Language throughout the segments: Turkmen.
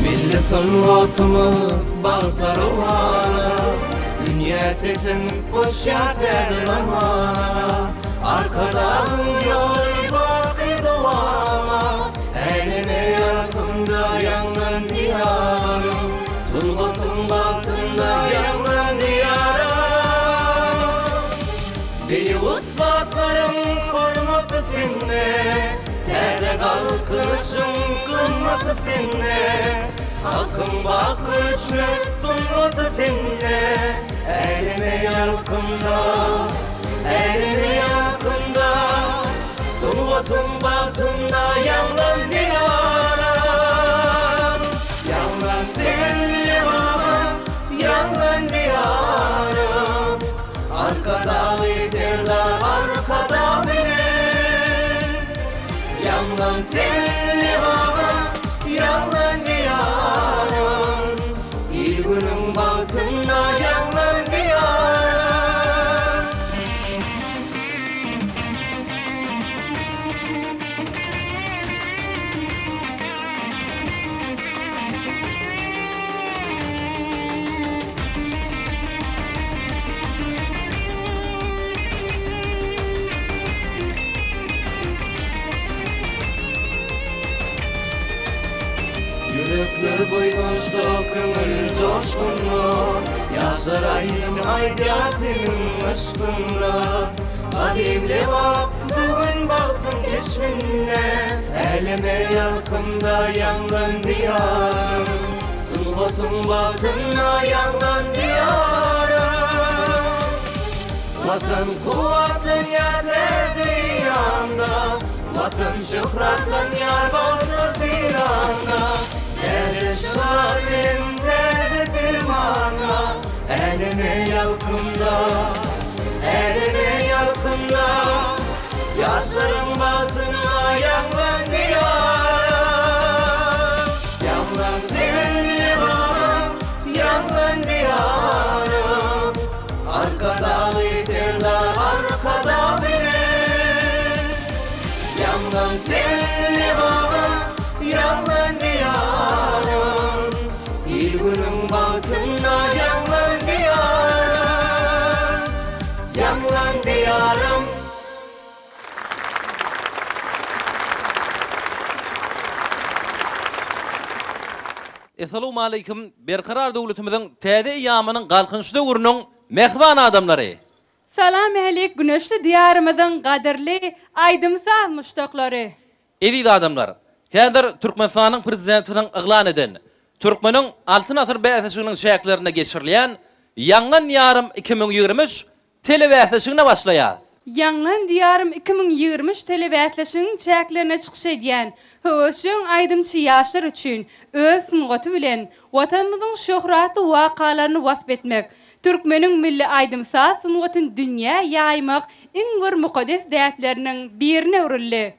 Milli sungatymyz bagta rowana, Dünýä sesin goşýar täze zamana. Arkadagyň ýoly baky dowama, Äleme ýalkymda ýaňlan Diýarym. Sungatyň bagtynda ýaňlan Diýarym. Beýik ussatlaryň hormaty sende, Täze Galkynyşyň gymmaty sende, Halkyň baky öçmez sungaty sende, Äleme ýalkymda, äleme ýalkymda, Sungatyň bagtynda ýaňlan Diýarym! Ýaňlan sen Lebabym, ýaňlan Diýarym! Arkadagly Serdar Arkadag bilen Ýaňlan sen Lebabym, ýaňlan Diýarym Il-günüň bagtynda ýaňlan Diýarym. Ýürekler buýsançda, köňül joşgunda, Ýaşlar aýdym aýdýar seniň yşkyňda. Gadym Lebap bu gün bagtyň keşbinde, Äleme ýalkymda ýaňlan Diýarym. Sungatyň bagtynda ýaňlan Diýarym. Watan kuwwatlanýar täze eýýamda, Watan şöhratlanýar bagtly seýranda. Täze şygar bilen täze permana, Äleme ýalkymda, äleme ýalkymda, Ýaşlaryň bagtyna ýaňlan Diýarym. Ýaňlan sen Lebabym, ýaňlan Diýarym. Arkadagly Serdar Arkadag bilen. Ýaňlan sen Lebabym, ýaňlan Diýarym. Il-günüň bagtynda ýaňlan Diýarym. Ýaňlan Diýarym. Essalawmaleýkim Berkarar döwletimiziň täze eýýamynyň Galkynyş döwrüniň mähriban adamlary! Salam ähli güneşli Diýarymyzyň gadyrly aýdym-saz muşdaklary! Eziz adamlar! Häzir Türkmenistanyň Prezidentiniň yglan eden Türkmeniň Altyn asyr bäsleşiginiň çäklerinde geçirilýän Ýaňlan Diýarym 2023 telebäsleşigine başlaýas. Ýaňlan Diýarym 2023 telebäsleşigiň çäklerinde çykyş edýän höwesjeň aýdymçy ýaşlar üçin öz sungaty bilen Watanymyzyň şöhratly wakalaryny wasp etmek, türkmeniň milli aýdym-saz sungatyny dünýä ýaýmak iň bir mukaddes däpleriniň birine öwrüldi.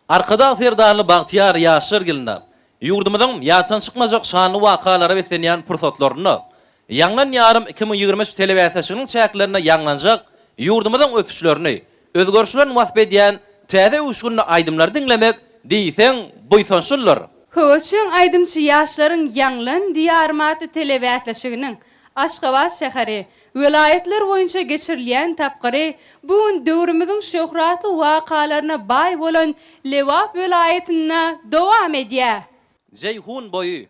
Arkadag Serdarly bagtyýar ýaşlar ýylynda ýurdumyzyň ýatdan çykmajak şanly wakalara beslenýän pursatlarynda Ýaňlan ýarym 2023 telebäsleşiginiň çäklerinde ýaňlanjak ýurdumyzyň ösüşlerini, özgerişlerini wasp edýän täze öwüşginli aýdymlary diňlemek diýseň buýsançlydyr. Höwesjeň aýdymçy ýaşlaryň Ýaňlan Diýarym atly telebäsleşiginiň Aşgabat şäheri, welaýatlar boýunça geçirilýän tapgyry bu gün döwrümiziň şöhratly wakalaryna baý bolan Lebap welaýatynda dowam edýär. Jeýhun boýy,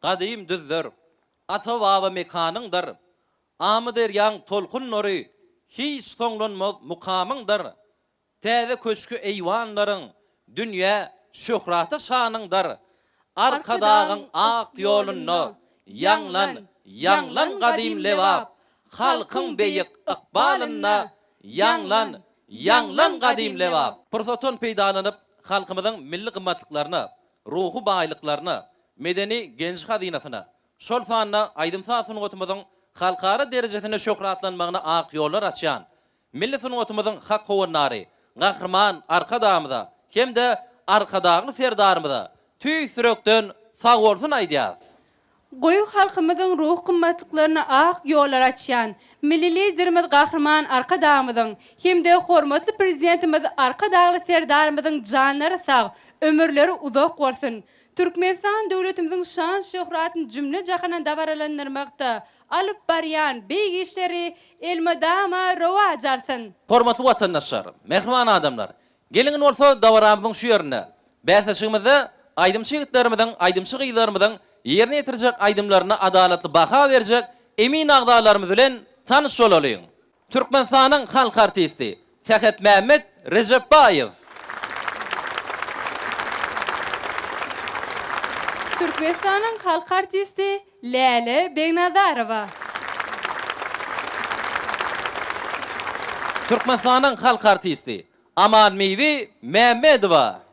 gadym düzler, ata-baba mekanyňdyr. Amyderýaň tolkunlary hiç soňlanmaz mukamyňdyr. Täze köşgi-eýwanlaryň dünýä şöhrata-şanyňdyr. Arkadagyň ak ýolunda ýaňlan, ýaňlan gadym Lebap, Halkyň beýik ykbalynda ýaňlan, ýaňlan gadym Lebap! Pursatdan peýdalanyp, halkymyzyň milli gymmatlyklaryna, ruhy baýlyklaryna, medeni genji-hazynasyna, şol sanda aýdym-saz sungatymyzyň halkara derejesinde şöhratlanmagyna ak ýollar açýan Milli sungatymyzyň hak howandary Gahryman Arkadagymyza hem-de Arkadagly Serdarymyza tüýs ýürekden sagbolsun aýdýas. Goý, halkymyzyň ruhy gymmatlyklaryna ak ýollar açýan Milli Liderimiz Gahryman Arkadagymyzyň hem-de hormatly Prezidentimiz Arkadagly Serdarymyzyň janlary sag, ömürleri uzak bolsun! Türkmenistan döwletimiziň şan-şöhratyny jümle-jahana dabaralandyrmakda alyp barýan beýik işleri elmydama rowaç alsyn! Hormatly watandaşlar, mähriban adamlar! Geliň indi bolsa dabaramyzyň şu ýerinde, bäsleşigimizde aýdymçy ýigitlerimiziň, aýdymçy gyzlarymyzyň ýerine ýetirjek aýdymlaryna adalatly baha berjek emin agzalarymyz bilen tanyş bolalyň. Türkmenistanyň halk artisti Sähetmämmet Rejepbaýew. Türkmenistanyň halk artisti Läle Begnazarowa. Türkmenistanyň halk artisti Amanbibi Mämmedowa.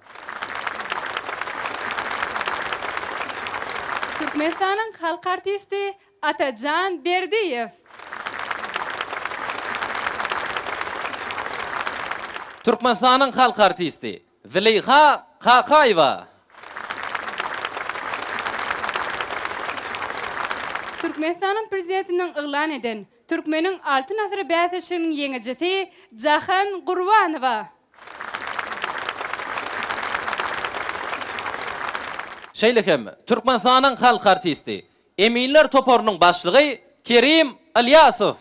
Türkmenistanyň halk artisti Atajan Berdiýew. Türkmenistanyň halk artisti Züleýha Kakaýewa. Türkmenistanyň Prezidentiniň yglan eden Türkmeniň Altyn asyry bäsleşiginiň ýeňijisi Jahan Gurbanowa. Şeýle hem Türkmenistanyň halk artisti, eminler toparynyň başlygy Kerim Ylýasow.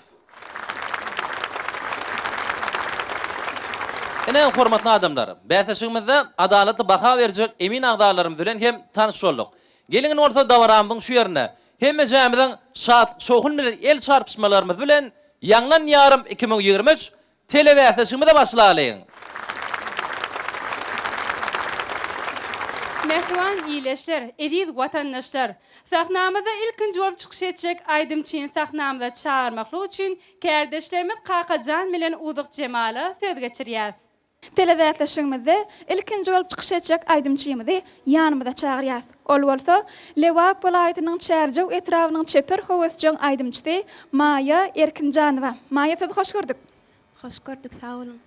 Ine, hormatly adamlar, bäsleşigimizde adalatly baha berjek emin agzalarymyz bilen hem tanyş bolduk. Geliň indi bolsa dabaramyzyň şu ýerinde hemmejämiziň şatlyk-şowhun bilen el çarpyşmalarymyz bilen Ýaňlan ýarym 2023 telebäsleşigimize başlalyň! Mähriban ildeşler, eziz watandaşlar! Sahnamyzda ilkinji bolup çykyş etjek aýdymçyny sahnamyza çagyrmaklyk üçin kärdeşlerimiz Kakajan bilen Uzyk Jemala söz geçirýäs. Telebäsleşigimizde ilkinji bolup çykyş etjek aýdymçymyzy ýanymyza çagyrýas. Ol bolsa, Lebap welaýatynyň Çärjew etrabynyň çeper höwesjeň aýdymçysy Maýa Erkinjanowa. Maýa sizi hoş gördük. Hoş gördük, sag boluň.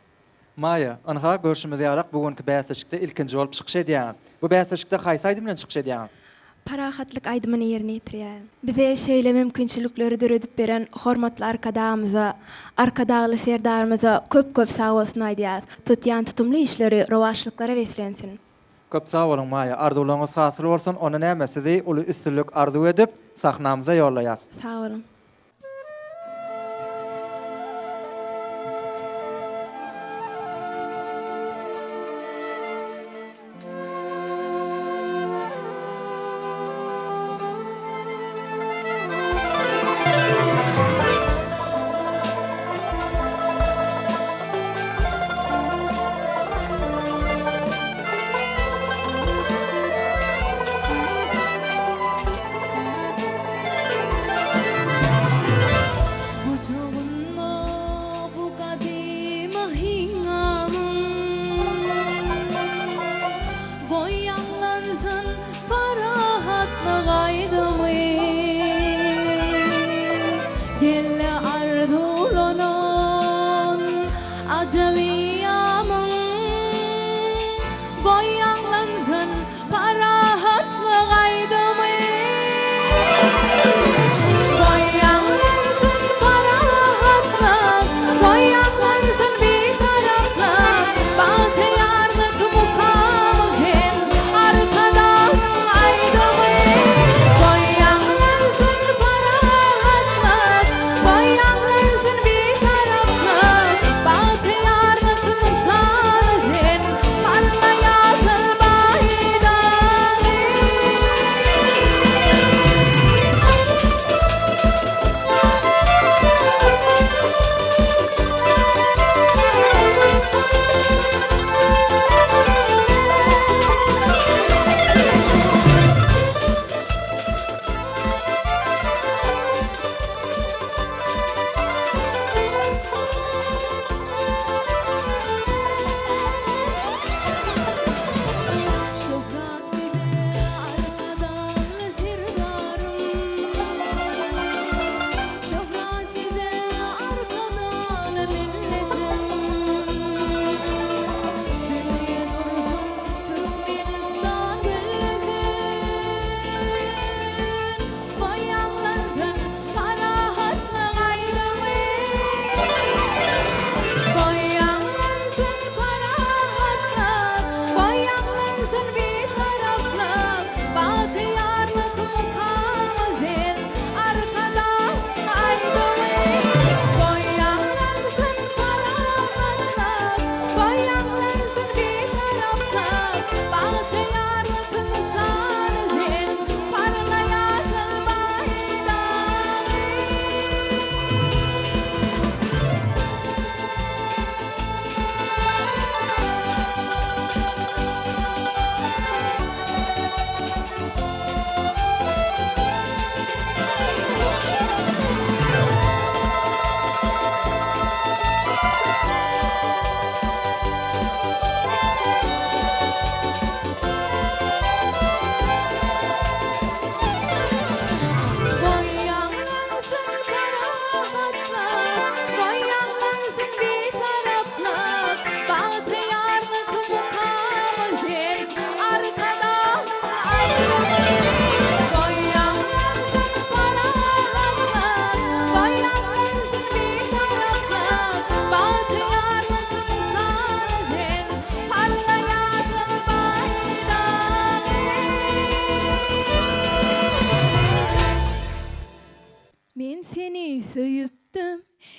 Maýa, ynha, görşümiz ýalak bu günki bäsleşikde ilkinji bolup çykyş edýäňiz. Bu bäsleşikde haýsy aýdym bilen çykyş edýäňiz? Parahatlyk aýdymyny ýerine ýetirýärin. Bize şeýle mümkinçilikleri döredip beren hormatly Arkadagymyza, Arkadagly Serdarymyza köp-köp sagbolsun aýdýarys. Tutýan tutumly işleri rowaçlyklara beslensin. Köp sag boluň Maýa, arzuwlaryňyz hasyl bolsun, onda näme sizi uly üstünlik arzuw edip, sahnamyza ýollaýas. Sag boluň. Gujagynda bu gadymy heňňamyň Goý ýaňlansyn parahatlyk aýdymy Gelle arzuwlanan ajap eýýamyň Goý ýaňlansyn Parahatlyk aýdymy Goý ýaňlansyn parahatlyk, Goý ýaňlansyn Bitaraplyk, Bagtyýarlyk mukamy hem Arkadagyň aýdymy.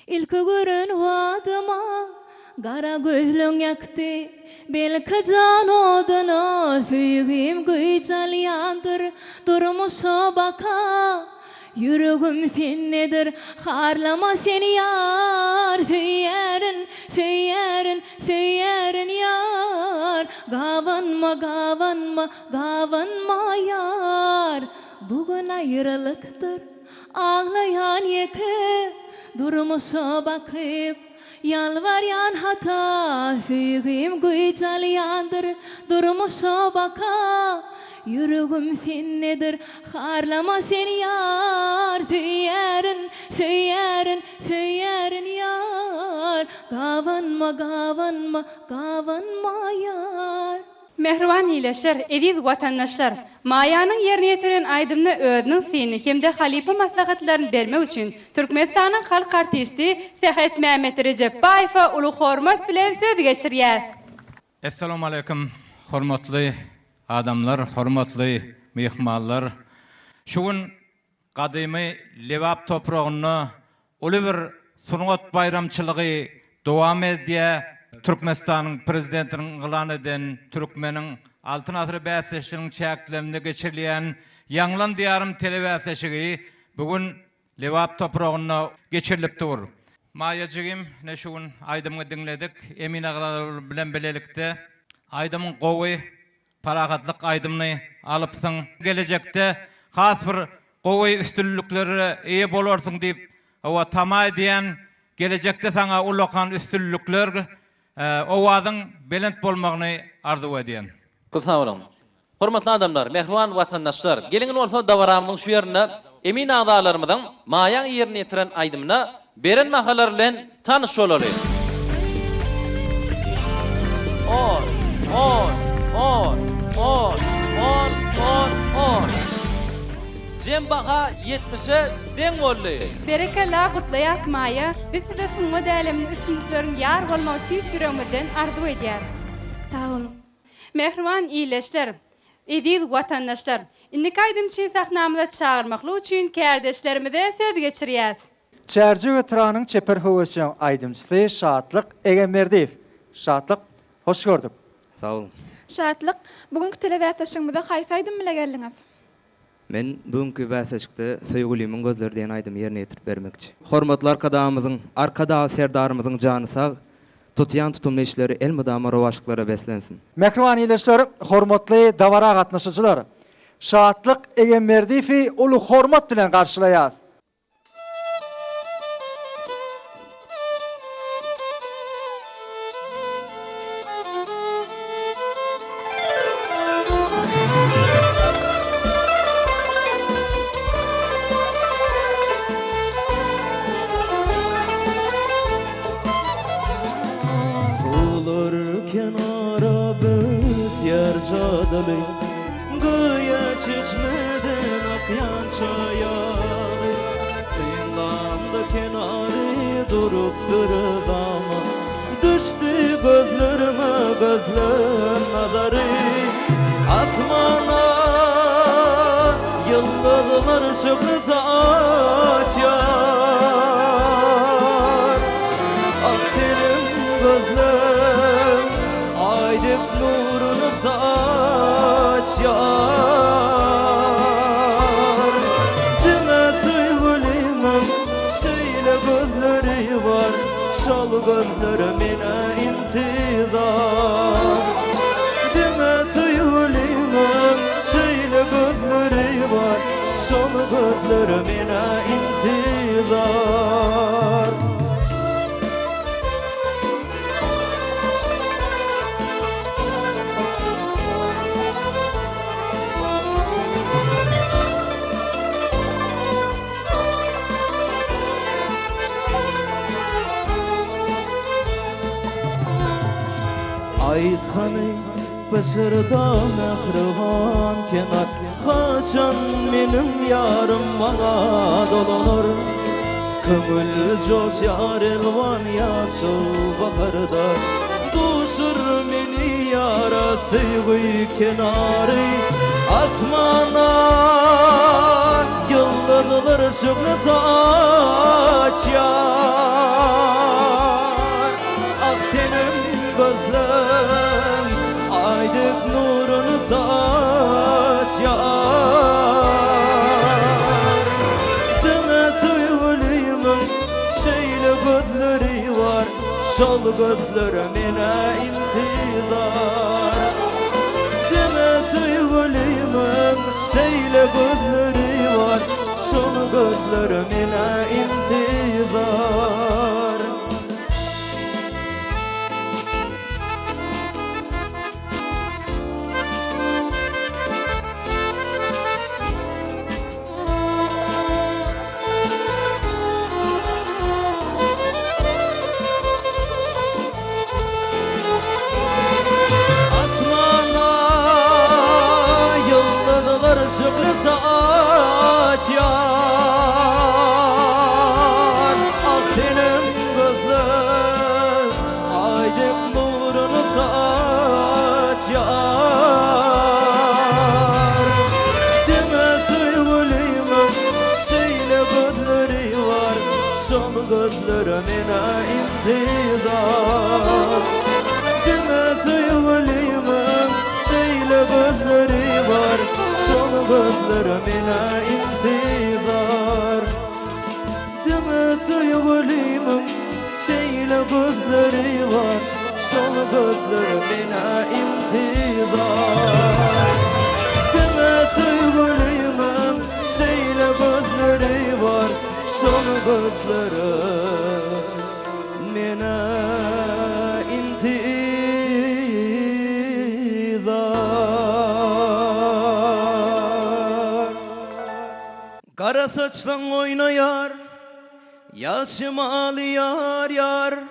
Ilki gören badyma gara gözleň ýakdy, Belki jan oduna söýgim güýç alýandyr, Durmuşa baka ýüregim sendedir, Harlama sen ýar, söýýärin, söýýärin, söýýärin ýar, Gabanma, gabanma, gabanma ýar, Bu gün aýralykdyr. Aglaýan ýeke durmuşa bakyp, Ýalbarýan hata söýgim güýç alýandyr. Durmuşa baka ýüregim sendedir, Harlama sen ýar, söýýärin, söýýärin, söýýärin ýar. Gabanma, gabanma, gabanma ýar. Mähriban ildeşler, eziz watandaşlar! Maýanyň ýerine ýetiren aýdymyna özüniň syny hem-de halypa maslahatlaryny bermek üçin Türkmenistanyň halk artisti Sähetmämmet Rejepbaýewe uly hormat bilen söz geçirýäs. Essalawmaleýkim hormatly adamlar, hormatly myhmanlar. Şu gün gadymy Lebap topragynda Uly bir sungat baýramçylygy dowam edýär. Türkmenistanyň Prezidentiniň yglan eden Türkmeniň Altyn asyry bäsleşiginiň çäklerinde geçirilýän Ýaňlan Diýarym telebäsleşigi bu gün Lebap topragynda geçirilip dur. Maýa jigim, ine şu gün aýdymyňy diňledik. Emin agzalar bilen bilelikde. Aýdymyň gowy, Parahatlyk aýdymyny alypsyň. Gelejekde has bir gowy üstünliklere eýe bolarsyň diýip hawa tama edýän. Gelejekde saňa ullakan üstünlikler, owazyň belent bolmagyny arzuw edýän. Köp sag boluň. Hormatly adamlar, mähriban watandaşlar, geliň indi bolsa dabaramyzyň şu ýerinde emin agzalarymyzyň Maýaň ýerine ýetiren aýdymyna Beren bahalary bilen tanyş bolaly. On, on, on, on, on, on, on. Jem baha ýetmişe deň boldy. Berekella gutlaýas Maýa biz size sungat äleminde üstünlikleriň ýar bolmagy tüýs ýüregimizden arzuw edýäris. Sag boluň. Mähriban ildeşler, eziz watandaşlar! Indiki aýdymçyny sahnamyza çagyrmaklyk üçin kärdeşlerimize söz geçirýäs. Çärjew etrabynyň çeper höwesjeň aýdymçysy Şatlyk Egemberdiýew. Şatlyk, hoş gördük. Sag boluň. Şatlyk, bu günki telebäsleşigimize haýsy aýdym bile geldiňiz? Men bu günki bäsleşikde Söýgülimiň gözleri diýen aýdymy ýerine ýetirip bermekçi. Hormatly Arkadagymyzyň, Arkadagly Serdarymyzyň jany sag, tutýan tutumly işleri elmydama rowaçlyklara beslensin. Mähriban ildeşler, hormatly dabara gatnaşyjylar! Şatlyk Egemberdiýewi uly hormat bilen garşylaýas. Suwlar kenara bösýär jadyly. Göýä çeşmeden akýan çaý ýaly, Synlamda kenary durup bir zaman, Düşdi gözlerime gözleň nazary. Asmana ýyldyzlar şöhle saçýar, Ah seniň gözleň Aý dek nuruny saçýar. Diňe söýgülimiň şeýle gözleri bar, Şol gözlere men-ä intizar. Diňe söýgülimiň şeýle gözleri bar, Şol gözlere men-ä intizar. Aýt hany, pyşyrda mähriban kenar, Haçan meniň ýarym maňa dolanar? Köňül joşýar elwan ýaşyl baharda, Duşur meni ýara söýgi kenary. Asmana ýyldyzlar. şöhle saçýar. Ah seniň gözleň Aý dek nuruny saçýar. Diňe söýgülimiň şeýle gözleri bar, Şol gözlere men-ä intizar. Diňe söýgülimiň şeýle gözleri bar, Şol gözlere men-ä intizar. Asmanda ýyldyzlar şöhle saçýar, Ah seniň gözleň Aý dek nuruny saçýar. Diňe söýgülimiň şeýle gözleri bar, Şol gözlere men-ä intizar. Diňe söýgülimiň şeýle gözleri bar, Şol gözlere men-ä intizar. Diňe söýgülimiň şeýle gözleri bar, Şol gözlere men-ä intizar. Diňe söýgülimiň şeýle gözleri bar, Şol gözlere men-ä intizar. Gara saçlaň oýnaýar, Ýaşym alýar ýar.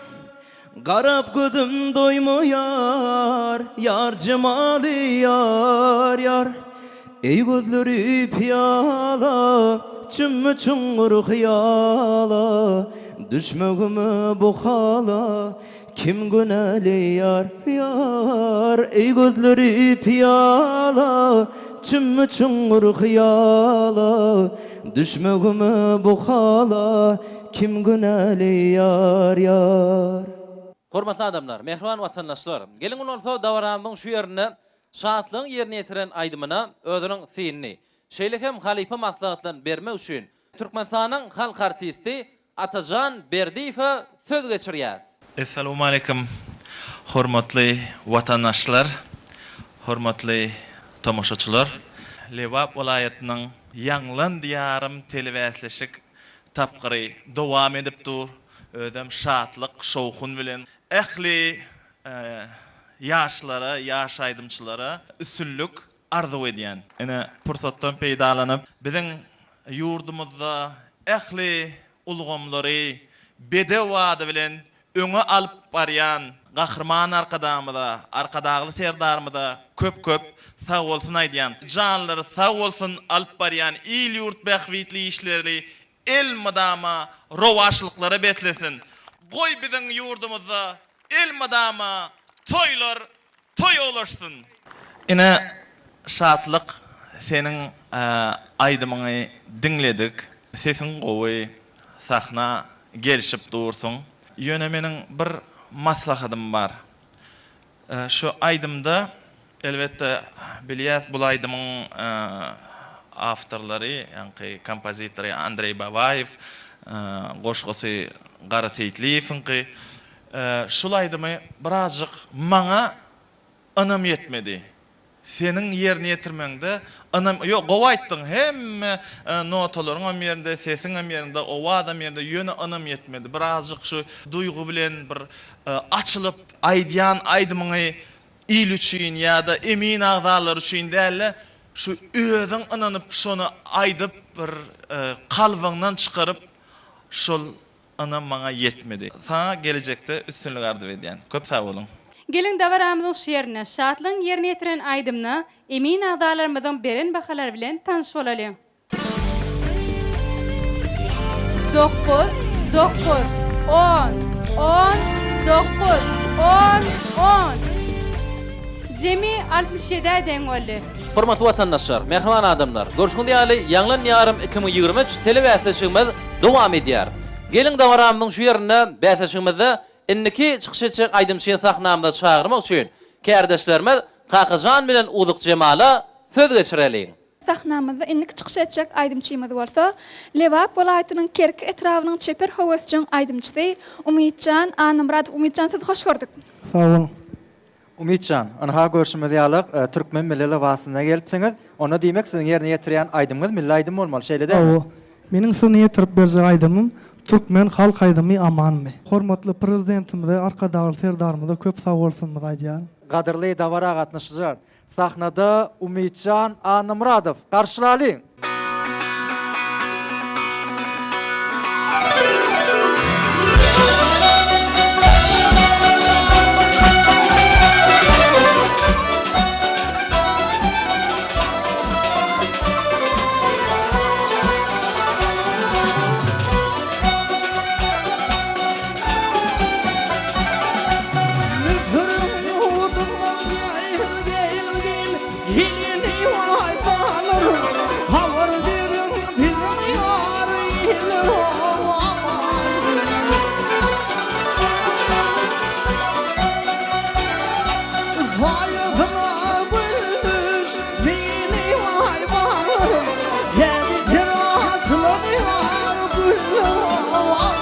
Garap gözüm doýmaýar, Ýar jemaly ýar ýar. Eý gözleri pyýala, Çümmi çuňňur hyýala, Düşmegime bu hala, Kim günäli ýar, ýar, Eý gözleri pyýala, Çümmi çuňňur hyýala, Düşmegime bu hala, Kim günäli ýar, ýar. Hormatly adamlar, mähriban watandaşlar! Geliň bolsa dabaramyzyň şu ýerinde Şatlygyň ýerine ýetiren aýdymyna özüniň synyny, şeýle hem halypa maslahatlaryny bermek üçin Türkmenistanyň halk artisti Atajan Berdiýewe söz geçirýär. Essalawmaleýkim hormatly watandaşlar, hormatly tomaşaçylar! Lebap welaýatynyň Ýaňlan Diýarym telebäsleşik tapgyry dowam edip dur. Özem şatlyk, şowhun bilen ähli ýaşlara, ýaş aýdymçylara üstünlik arzuw edýän. Ine, pursatdan peýdalanyp, biziň ýurdumyzda ähli ulgamlary bedew ady bilen öňe alyp barýan Gahryman Arkadagymyza, Arkadagly Serdarymyza köp-köp sagbolsun aýdýan. Janlary sag bolsun, alyp barýan il-ýurt bähbitli işleri elmydama rowaçlyklara beslesin. Goý biziň ýurdumyzda elmydama toýlar Toý ulaşsyn. Ine Şatlyk seniň aýdymyňy diňledik sesiň gowy sahna gelşip dursuň ýöne meniň bir maslahatym bar şu aýdymda elbetde bilýäs bul aýdymyň awtorlary ýaňky kompozitory Andreý Babaýew goşgusy Gara Seýitliýewiňki Şul aýdymy birazjyk maňa ynam ýetmedi. Seniň ýerine ýetirmegiňde ynam ýok gowy aýtdyň hemme notalaryňam ýerinde sesiňem ýerinde owazam ýerinde ýöne ynam ýetmedi birazjyk şu duýgy bilen bir açylyp aýdýan aýdymyňy il üçin ýa-da emin agzalary üçin dälde şu özüň ynanyp şony aýdyp bir kalbyňdan çykaryp şol Ynam maňa ýetmedi. Saňa gelejekde üstünlik arzuw edýän. Köp sag boluň. Geliň dabaramyzyň şu ýerinde Şatlygyň ýerine ýetiren aýdymyna emin agzalarymyzyň beren bahalary bilen tanyş bolalyň. Dokuz, dokuz, on, on, dokuz, on, on. Jemi 67-ä deň boldy. Hormatly watandaşlar, mähriban adamlar, görşüňiz ýaly, Ýaňlan ýarym 2023 telebäsleşigimiz dowam edýär. Geliň dabaramyzyň şu ýerinde bäsleşigimizde indiki çykyş etjek aýdymçyny sahnamyza çagyrmak üçin kärdeşlerimiz Kakajan bilen Uzuk Jemala söz geçireliň. Sahnamyzda indiki çykyş etjek aýdymçymyz bolsa, Lebap welaýatynyň Kerki etrabynyň çeper höwesjeň aýdymçysy Umytjan Annamyradow. Umytjan sizi hoş gördük. Sag boluň. Umytjan, ynha görşümiz ýaly türkmen milli lybasynda gelipsiňiz. Onda diýmek siziň ýerine ýetirýän aýdymyňyz milli aýdym bolmaly, şeýle dälmi? Hawa. Meniň size ýetirip berjek aýdymym türkmen halk aýdymy Amanmy. Hormatly Prezidentimize Arkadagly Serdarymyza köp sag bolsunymyzy aýdýaryn. Gadyrly dabara gatnaşyjylar, Sahnada Umytjan Annamyradow. Garşylalyň! Müsüriň ýurdundan gel, gel, gel, Gelini waý janlarym, Habar beriň biziň ýar iller aman. Saýasyna gül düş, meni waý baglarym, Täze ter açylan ýar güller aman.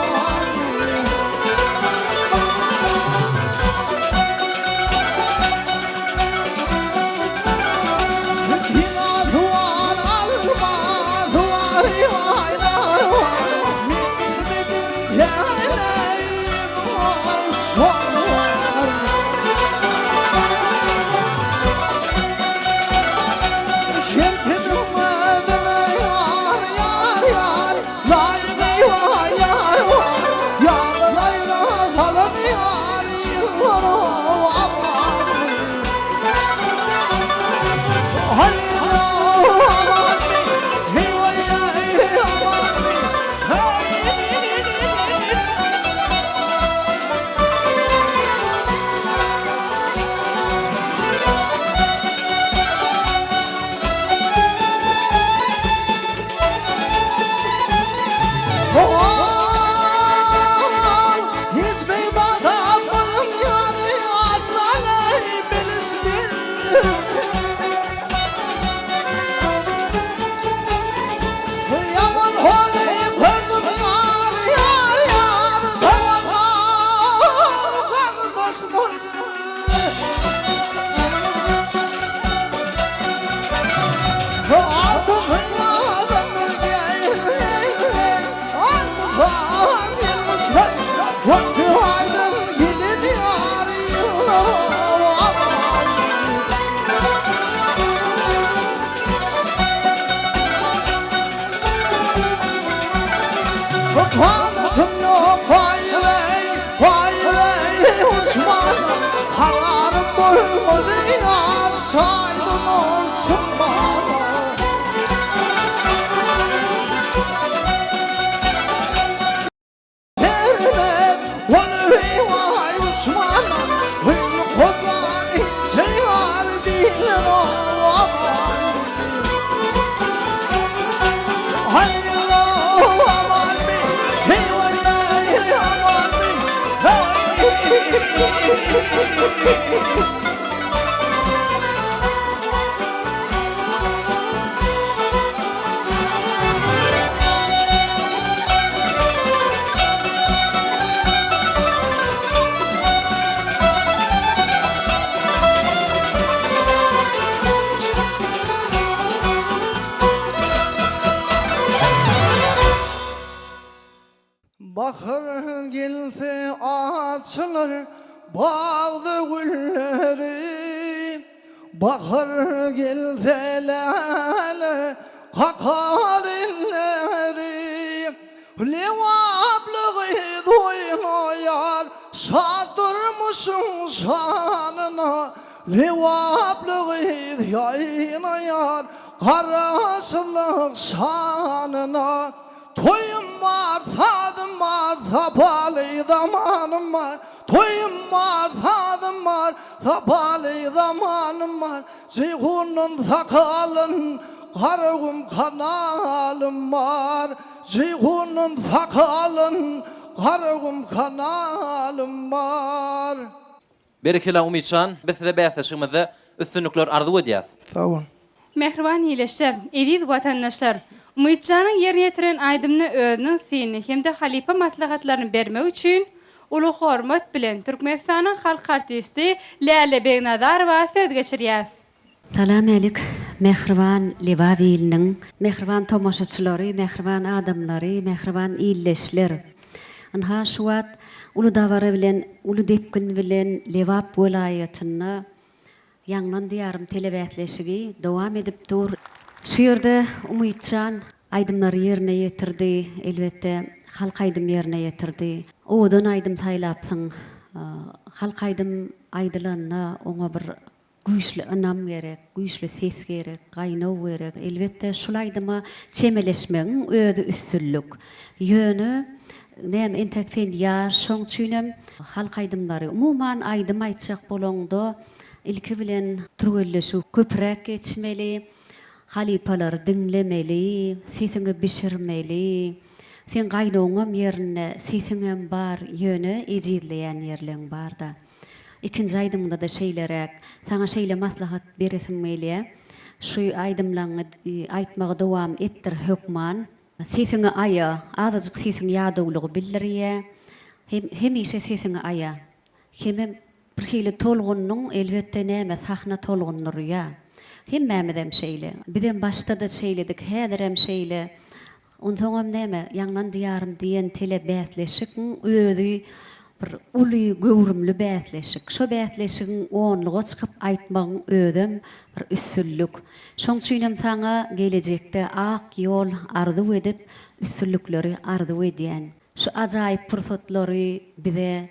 Bahar gelse açylar bagda gülleri, Bahar gelse läle kakar illeri. Lebaply gyz oýnaýar şat durmuşyň şanyna, Lebaply gyz ýaýnaýar Garaşsyzlyk şanyna. Toýum bar, sazym bar, sapaly zamanym bar. Toýum bar, sazym bar, sapaly zamanym bar, Jeýhundan sakalyn, Garagum kanalym bar. Jeýhundan sakalyn, Garagum kanalym bar. Berekella Umytjan, biz size bäsleşigimizde üstünlikler arzuw edýäs. Sag boluň. Mähriban ildeşler, eziz watandaşlar! Umytjanyň ýerine ýetiren aýdymyna özüniň synyny hem-de halypa maslahatlaryny bermek üçin uly hormat bilen Türkmenistanyň halk artisti Läle Begnazarowa söz geçirýäs. Salamälik, mähriban Lebap iliniň mähriban tomaşaçylary, mähriban adamlary, mähriban ildeşler! Ynha, şu wagt uly dabara bilen, uly depgin bilen Lebap welaýatynda Ýaňlan Diýarym telebäsleşigi dowam edip dur. Şu ýerde Umytjan aýdymlary ýerine ýetirdi, elbetde, halk aýdym ýerine ýetirdi. Owadan aýdym saýlapsyň. Halk aýdym aýdylanda oňa bir güýçli ynam gerek, güýçli ses gerek, gaýnaw gerek. Elbetde, şul aýdyma çemeleşmegiň özi üstünlik. Ýöne, näme, entek sen ýaş, şoň üçinem halk aýdymlary, umuman, aýdym aýtjak bolaňda, ilki bilen türgenleşik köpräk geçmeli, halypalary diňlemeli, sesiňi bişirmeli. Seň gaýnawyňam ýerinde, sesiňem bar, ýöne ejizleýän ýerleň bar-da. Ikinji aýdymyňda-da şeýleräk. Saňa şeýle maslahat beresim gelýär. Şu aýdymlaňy aýtmagy dowam etdir hökman. Sesiňi aýa, azajyk sesiň ýadawlygy bildirýä. Hem hemişe sesiňi aýa. Hemem bir hili tolgundyň, elbetde näme sahna tolgundyrýa. Hemmämizem şeýle. Bizem başda-da şeýledik, häzirem şeýle. Onsoňam näme, Ýaňlan Diýarym diýen telebäsleşigiň özi bir uly göwrümli bäsleşik. Şo bäsleşigiň onluga çykyp aýtmagyň özem bir üstünlik. Şoň üçinem saňa gelejekde ak ýol arzuw edip, üstünlikleri arzuw edýän. Şu ajaýyp pursatlary bize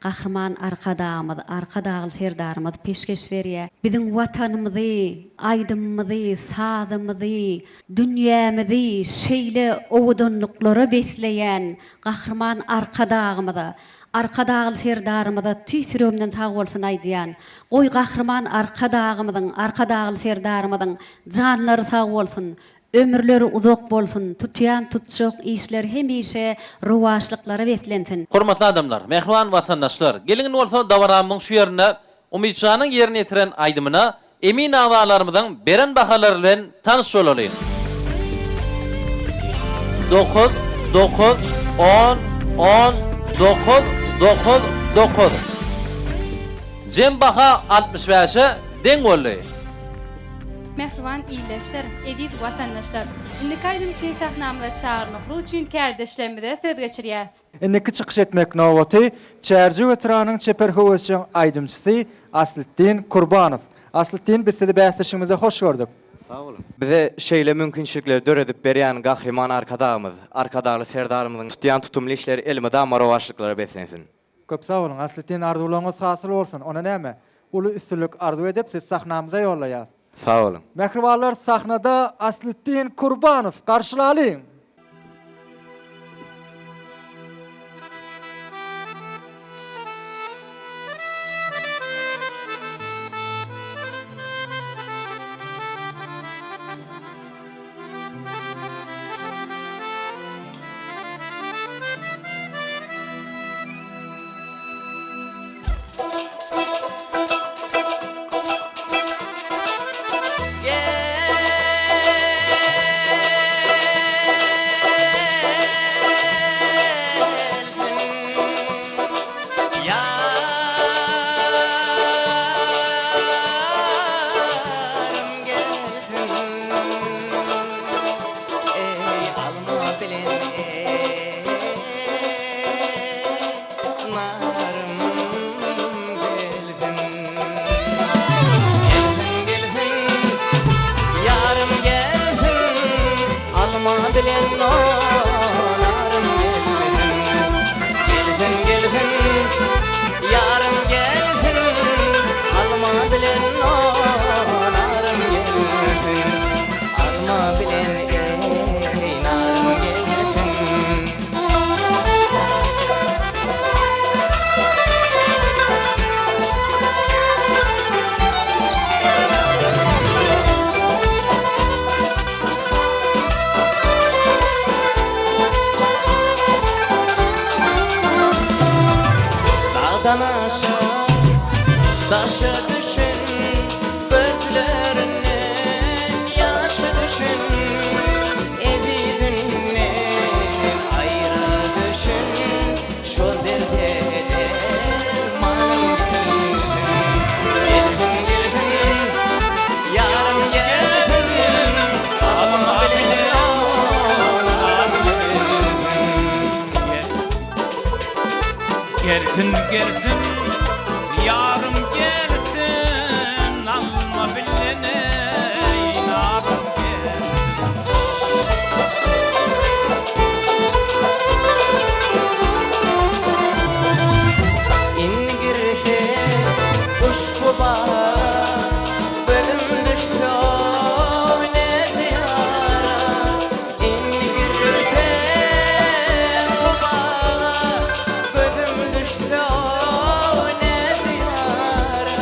Gahryman Arkadagymyz, Arkadagly Serdarymyz peşgeş berýär. Biziň Watanymyzy, aýdymymyzy, sazymyzy, dünýämizi şeýle owadanlyklara besleýän Gahryman Arkadagymyza, Arkadagly Serdarymyza tüýs ýüregimden sagbolsun aýdýan. Goý Gahryman Arkadagymyzyň, Arkadagly Serdarymyzyň janlary sag bolsun, Ömürleri uzak bolsun, tutýan tutjak işleri hemişe rowaçlyklara beslensin. Hormatly adamlar, mähriban watandaşlar, geliň indi bolsa dabaramyzyň şu ýerinde Umytjanyň ýerine ýetiren aýdymyna emin agzalarymyzyň beren bahalary bilen tanyş bolalyň. Dokuz, dokuz, on, on, dokuz, dokuz, dokuz. Jem baha 65-e deň boldy. Mähriban ildeşler, eziz watandaşlar! Indiki aýdymçyny sahnamyza çagyrmaklyk üçin kärdeşlerimize söz geçirýäs. Indiki çykyş etmek nobaty Çärjew etrabynyň çeper höwesjeň aýdymçysy Aslytdin Kurbanow. Aslytdin biz sizi bäsleşigimizde hoş gördük. Sag boluň. Bize şeýle mümkinçilikleri döredip berýän Gahryman Arkadagymyz, Arkadagly Serdarymyzyň tutýan tutumly işleri elmydama rowaçlyklara beslensin. Köp sag boluň Aslytdin arzuwlaryňyz hasyl bolsun onda näme uly üstünlik arzuw edip sizi sahnamyza ýollaýas. Sag boluň. Mähribanlar sahnada Aslytdin Kurbanow garşylalyň. Gelsin gelsin ýarym gelsin alma bilen eý narym gelsin. Indi girse uşbu baga Gözüm düşse o näz ýara Indi girsem bu baga Gözüm düşse o näz ýara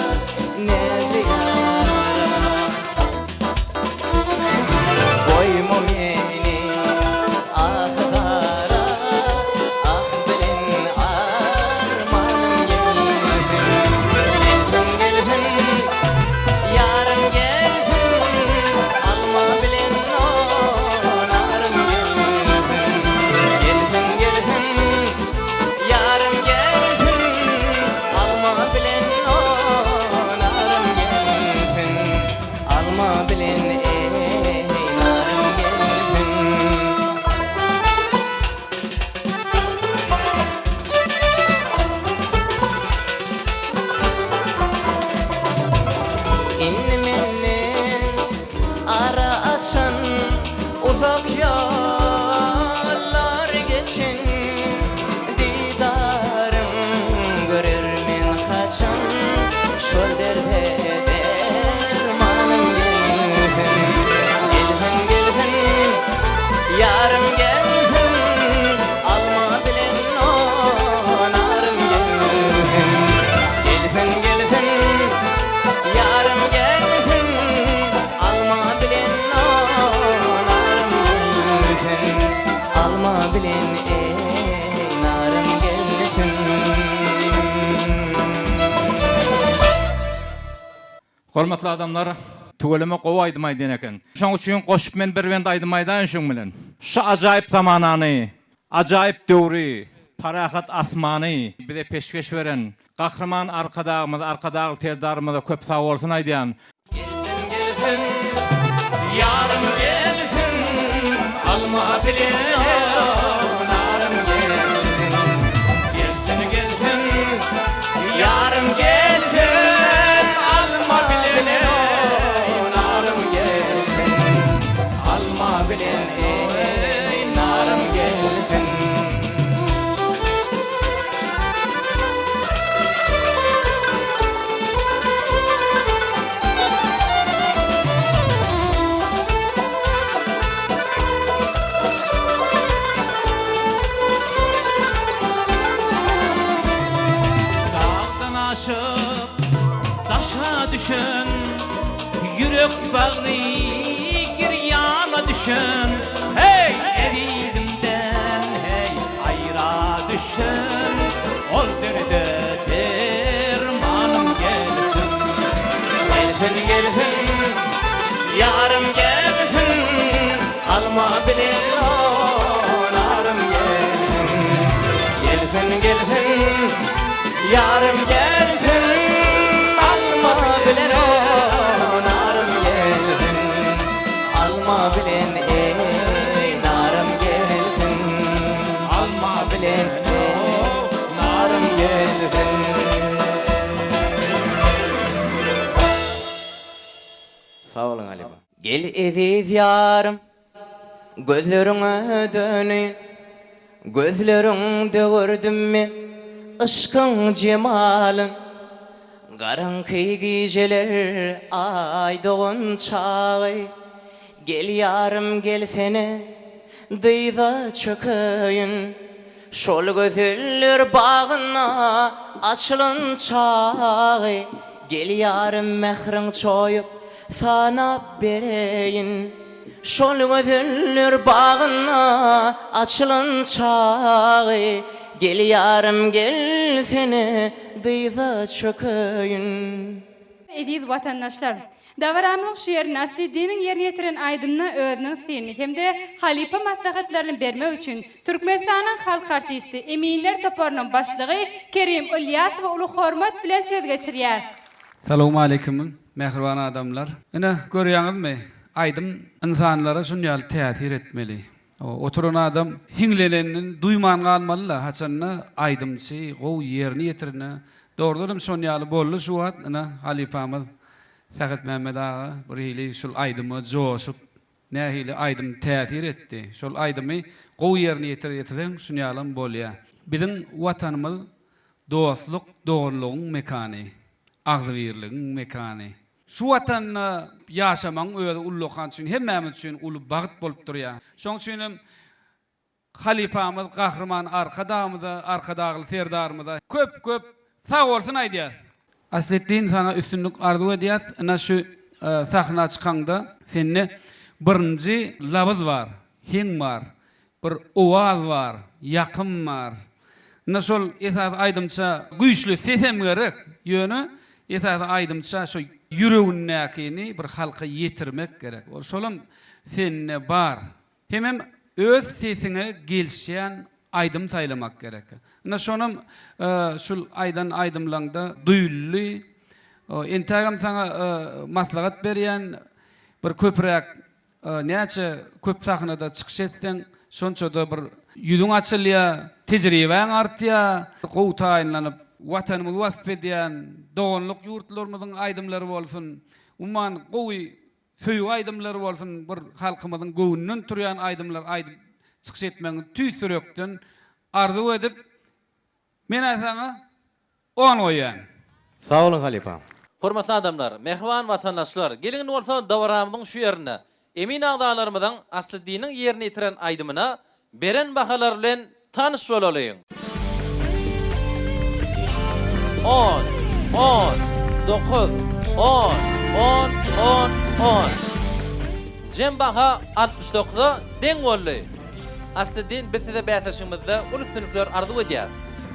Näz ýara Goýma meni ahy-zara, Ah bilen armanym gelsin. Gelsin, gelsin, ýarym gelsin, Alma bilen narym gelsin. Gelsin, gelsin, ýarym gelsin, Alma bilen narym gelsin. Alma bilen eý narym gelsin. Indi menden ara açan uzak ýollar geçen Didaryň görermen haçan Şol derde dermanym gelsin Gelsin gelsin ýarym gelsin Alma bilen narym gelsin Gelsin gelsin ýarym gelsin Alma bilen narym gelsin Alma bilen eý narym gelsin. Hormatly adamlar tüweleme gowy aýdym aýdýan eken. Şoň üçin goşup men bir bent aýdym aýdaýyn şuň bilen. Şu ajaýyp zamanany, ajaýyp döwri, parahat asmany bize peşgeş beren Gahryman Arkadagymyz, Arkadagly Serdarymyza köp sagbolsun aýdýan. Gelsin gelsin ýarym gelsin alma bilen narym gelsin Gelsin gelsin ýarym gelsin alma bilen narym gelsin Alma bilen narym gelsin. Dagdan aşyp, daşa düşen, Ýürek bagry girýana düşen, Heý, ezizimden, heý, aýra düşen, Ol derde dermanym gelsin. Gelsin, gelsin, ýarym gelsin, Alma bilen narym gelsin. Gelsin, gelsin, ýarym gelsin, Alma bilen narym gelsin. Alma bilen eý narym gelsin Alma bilen narym gelsin. Sag boluň halypa. Gel eziz ýarym gözleriňe döneýin Gözleriňde gördüm men yşkyň jemalyn Garaňky gijeler aý dogan çagy Gel ýarym gelsene dyza çökeýin Şol gözeller bagynda açylan çagy Gel ýarym mähriň çoýup sanap bereýin Şol gözeller bagynda açylan çagy Gel ýarym gelsene dyza çökeýin. Eziz watandaşlar! Dabaramyzyň şu ýerinde Asliddiniň ýerine ýetiren aýdymyna özüniň synyny hem-de halypa maslahatlaryny bermek üçin Türkmenistanyň halk artisti, eminler toparynyň başlygy Kerim Ylýasowa uly hormat bilen söz geçirýäris. Salowmaleýkim, mähriban adamlar. Ine, görýäňizmi, aýdym ynsanlara şun ýaly täsir etmeli. Oturan adam hiňlenenini duýman galmaly-la, haçanda aýdymçy gowy ýerine ýetirende. Dogrudanam şon ýaly boldy şu wagt, ine, halypamyz Sähetmämmet aga bir hili şul aýdyma joşup, nähili aýdym täsir etdi. Şol aýdymy gowy ýerine ýetir ýetirseň şunýalam bolýa. Biziň Watanymyz dostluk, doganlygyň mekany, agzybirligiň mekany. Şu Watanda ýaşamagyň özi ullakan üçin hemmämiz üçin uly bagt bolup durýar. Şonuň üçin hem Halypamyz Gahryman Arkadagymyza, Arkadagly Serdarymyza köp köp sag bolsun aýdýas. Asletdin saňa üstünlik arzuw edýäs. Ynha şu sahna çykaňda sende birinji labyz bar, heň bar, bir owaz bar, ýakym bar. Ynha şol esasy aýdymça güýçli sesem gerek, ýöne esasy aýdymça şo ýüregindäkini bir halka ýetirmek gerek. Ol şolam sende bar. Hemem öz sesiňe gelişýän aýdym saýlamak gerek. Ine şonam şul aýdan aýdymlaňda duýuldy. Entägem saňa maslahat berýän bir köpüräk näçe köp sahnada çykyş etseň şonçada bir ýüzüň açylýar, tejribäň artýar. Gowy taýynlanyp Watanymyzy wasp edýän doganlyk ýurtlarymyzyň aýdymlary bolsun, umuman gowy Söýgi aýdymlary bolsun bir halkymyzyň göwnünden turýan aýdymlar aýdyp çykyş etmegiňizi tüýs ýürekden arzuw edip menä saňa on goýýan. Sag boluň halypa. Hormatly adamlar, mähriban watandaşlar, geliň indi bolsa dabaramyzyň şu ýerinde emin agzalarymyzyň Aslyddiniň ýerine ýetiren aýdymyna Beren bahalary bilen tanyş bolalyň. On, on, dokuz, on, on, on, on. Jem baha altmyş dokuza deň boldy. Aslyddin biz size bäsleşigimizde uly üstünlikler arzuw edýäris.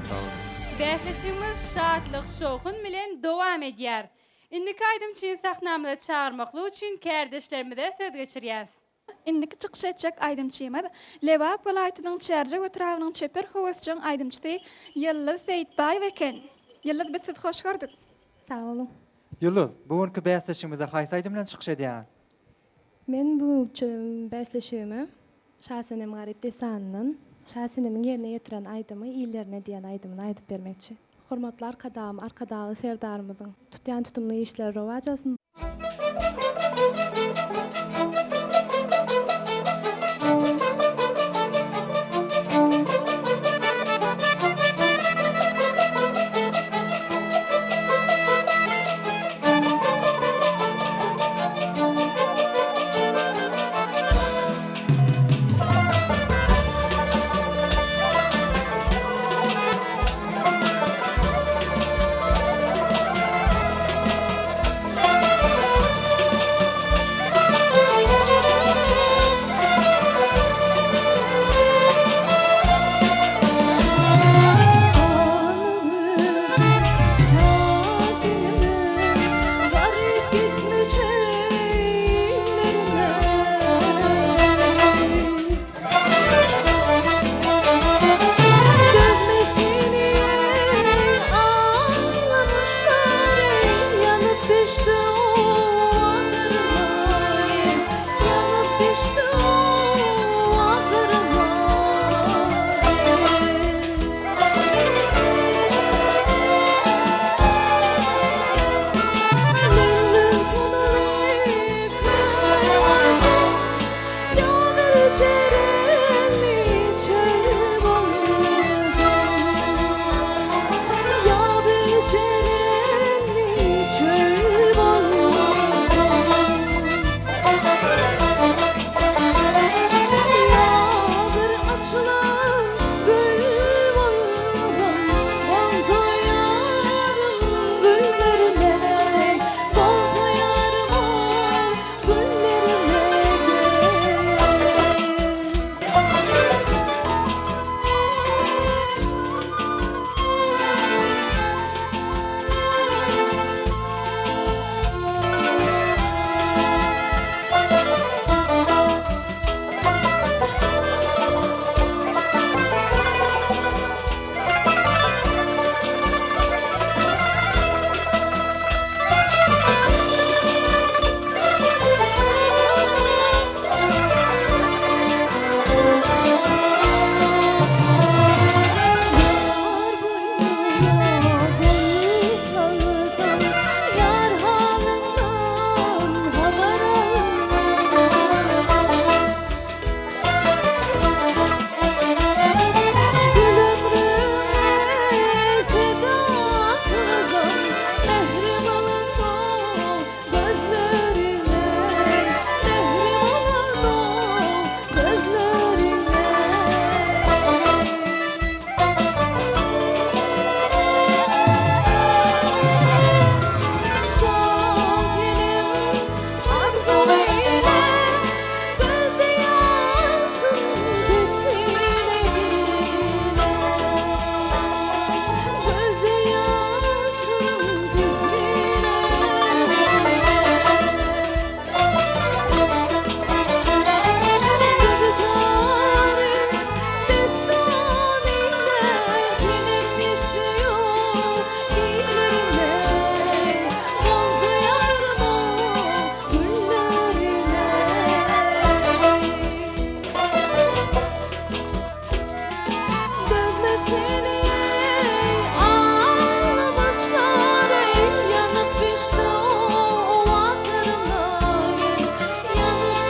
Sag boluň. Bäsleşigimiz şatlyk-şowhun bilen dowam edýär. Indiki aýdymçyny sahnamyza çagyrmaklyk üçin kärdeşlerimize söz geçirýäs. Indiki çykyş etjek aýdymçymyz Lebap welaýatynyň Çärjew etrabynyň çeper höwesjeň aýdymçysy Ýyldyz Seýitbaýewa eken. Ýyldyz biz sizi hoş gördük. Sag boluň. Ýyldyz, bu günki bäsleşigimizde haýsy aýdym bilen çykyş edýäňiz? Men bu günki bäsleşigime Şasenem Garyp dessanyndan Şasenemiň ýerine ýetiren aýdymy Illerine diýen aýdymyny aýdyp bermekçi. Hormatly Arkadagym, Arkadagly Serdarymyzyň tutýan tutumly işleri rowaç alsyn!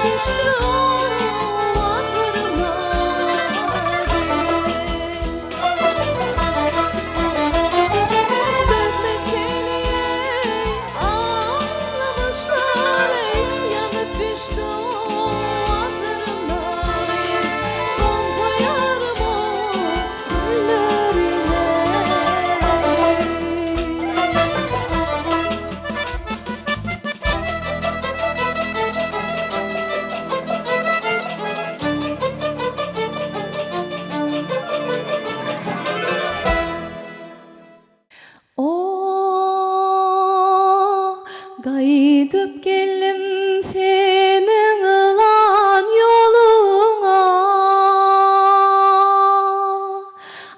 pişdi owazlaryna Dökmek Ağlamışlar ey, yanıp pişti owazlaryna Gonca yarım o güllerine O gaýdyp geldim seniň ylan ýoluňa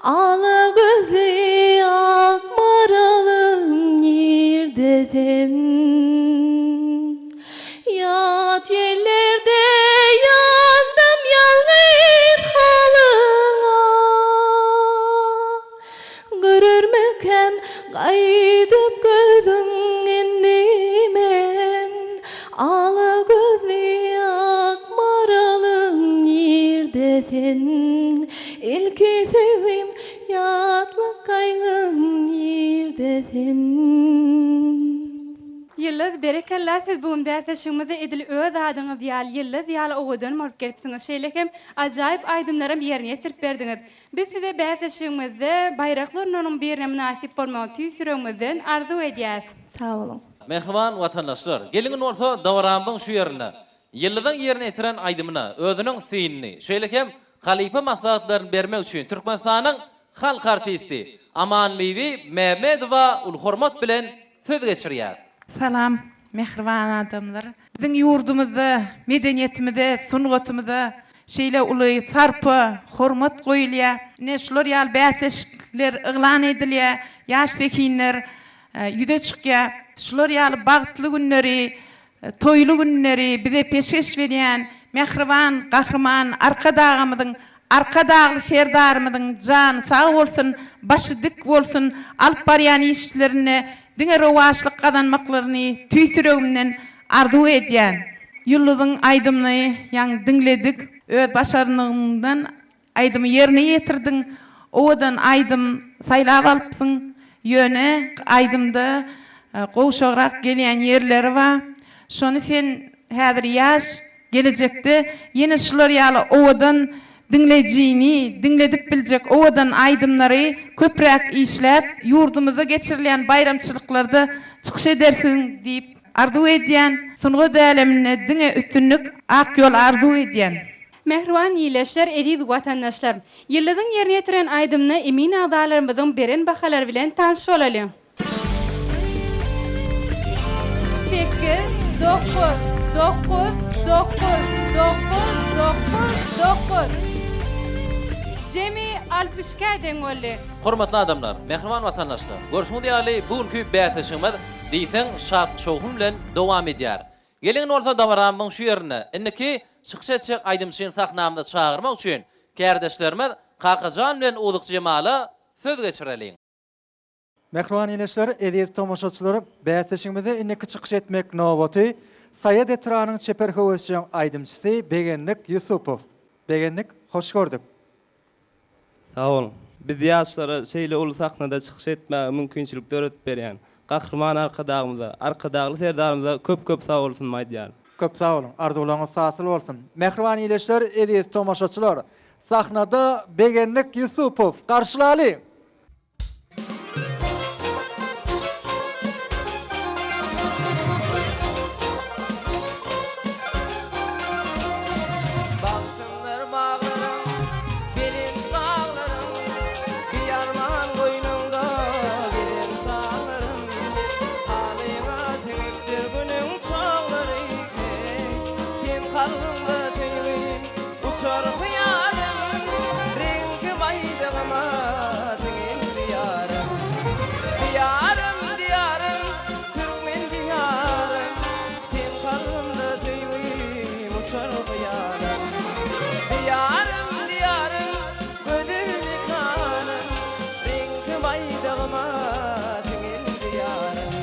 Ala gözli ak maralym nirde sen Ýat ýerlerde ýandym ýalňyz halyňa Görermikäm gaýdyp gözüň indi men Ala gözli ak maralym nirde sen Ilki söýgim ýatlyk gaýgym nirde sen. Ýyldyz berekella siz bu gün bäsleşigimize edil öz adyňyz ýaly ýyldyz ýaly owadan bolup gelipsiňiz şeýle hem ajaýyp aýdymlaram ýerine ýetirip berdiňiz. Biz size bäsleşigimizde baýrakly orunlaryň birine mynasyp bolmagy tüýs ýüregimizden arzuw edýäs. Sag boluň. Mähriban watandaşlar, geliň indi bolsa dabaramyzyň şu ýerinde Ýyldyzyň ýerine ýetiren aýdymyna özüniň synyny, şeýle hem halypa maslahatlaryny bermek üçin Türkmenistanyň halk artisti Amanbibi Mämmedowa uly hormat bilen söz geçirýär. Salam, mähriban adamlar! Biziň ýurdumyzda medeniýetimize, sungatymyza şeýle uly sarpa, hormat goýulýar. Ine, şular ýaly bäsleşikler yglan edilýär, ýaş zehinler ýüze çykýar. Şular ýaly bagtly günleri Toýly günleri bize peşgeş berýän mähriban Gahryman Arkadagymyzyň, Arkadagly Serdarymyzyň jany sag bolsun, başy dik bolsun, alyp barýan işlerinde diňe rowaçlyk gazanmaklaryny tüýs ýüregimden arzuw edýän. Ýyldyzyň aýdymyny ýaňy diňledik. Öz başarnygyňdan Aýdymy ýerine ýetirdiň owadan aýdym saýlap alypsyň ýöne aýdymda gowşagrak gelýän ýerleri bar şony sen häzir ýaş gelejekde ýene şular ýaly owadan diňleýjini diňledip biljek owadan aýdymlary köpräk işläp ýurdumyzda geçirilýän baýramçylyklarda çykyş edersiň diýip arzuw edýän sungat äleminde diňe üstünlik ak ýol arzuw edýän. Mähriban ildeşler, eziz watandaşlar! Ýyldyzyň ýerine ýetiren aýdymyna emin agzalarymyzyň beren bahalary bilen tanyş bolalyň. Sekiz, dokuz, dokuz, dokuz, dokuz, dokuz, dokuz. Jemi 62-ä deň boldy. Hormatly adamlar, mähriban watandaşlar! Görşüňiz ýaly, bu günki bäsleşigimiz diýseň şat-şowhun bilen dowam edýär. Geliň bolsa dabaramyzyň şu ýerinde indiki çykyş etjek aýdymçyny sahnamyza çagyrmak üçin kärdeşlerimiz Kakajan bilen Uzuk Jemala söz geçireliň. Mähriban ildeşler, eziz tomaşaçylar, bäsleşigimizde indiki çykyş etmek nobaty Saýat etranyň çeper höwesjeň aýdymçysy Begendik Ýusupow. Begendik, hoş gördük. Sag boluň. Biz ýaşlara şeýle uly sahnada çykyş etmäge mümkinçilik döredip berýän Gahryman Arkadagymyza, Arkadagly Serdarymyza köp-köp sag bolsunymy aýdýaryn. Köp sag boluň. Arzuwlaryňyz hasyl bolsun. Mähriban ildeşler, eziz tomaşaçylar! Sahnada Begendik Ýusupow. Garşylalyň! Bagçymdyr baglaryň, belent daglaryň, Biarman goýnuňda gelen çaglarym. Halyňa siňipdir günüň çoglary, Heý, sen kalbymda söýgim, Uçar hyýalym, reňki baýdagyma siňen Diýarym. Diýarym, Diýarym, türkmen Diýarym, Sen kalbymda söýgim, uçar hyýalym. Diýarym, Diýarym, gözel mekanym, Reňki baýdagyma siňen Diýarym.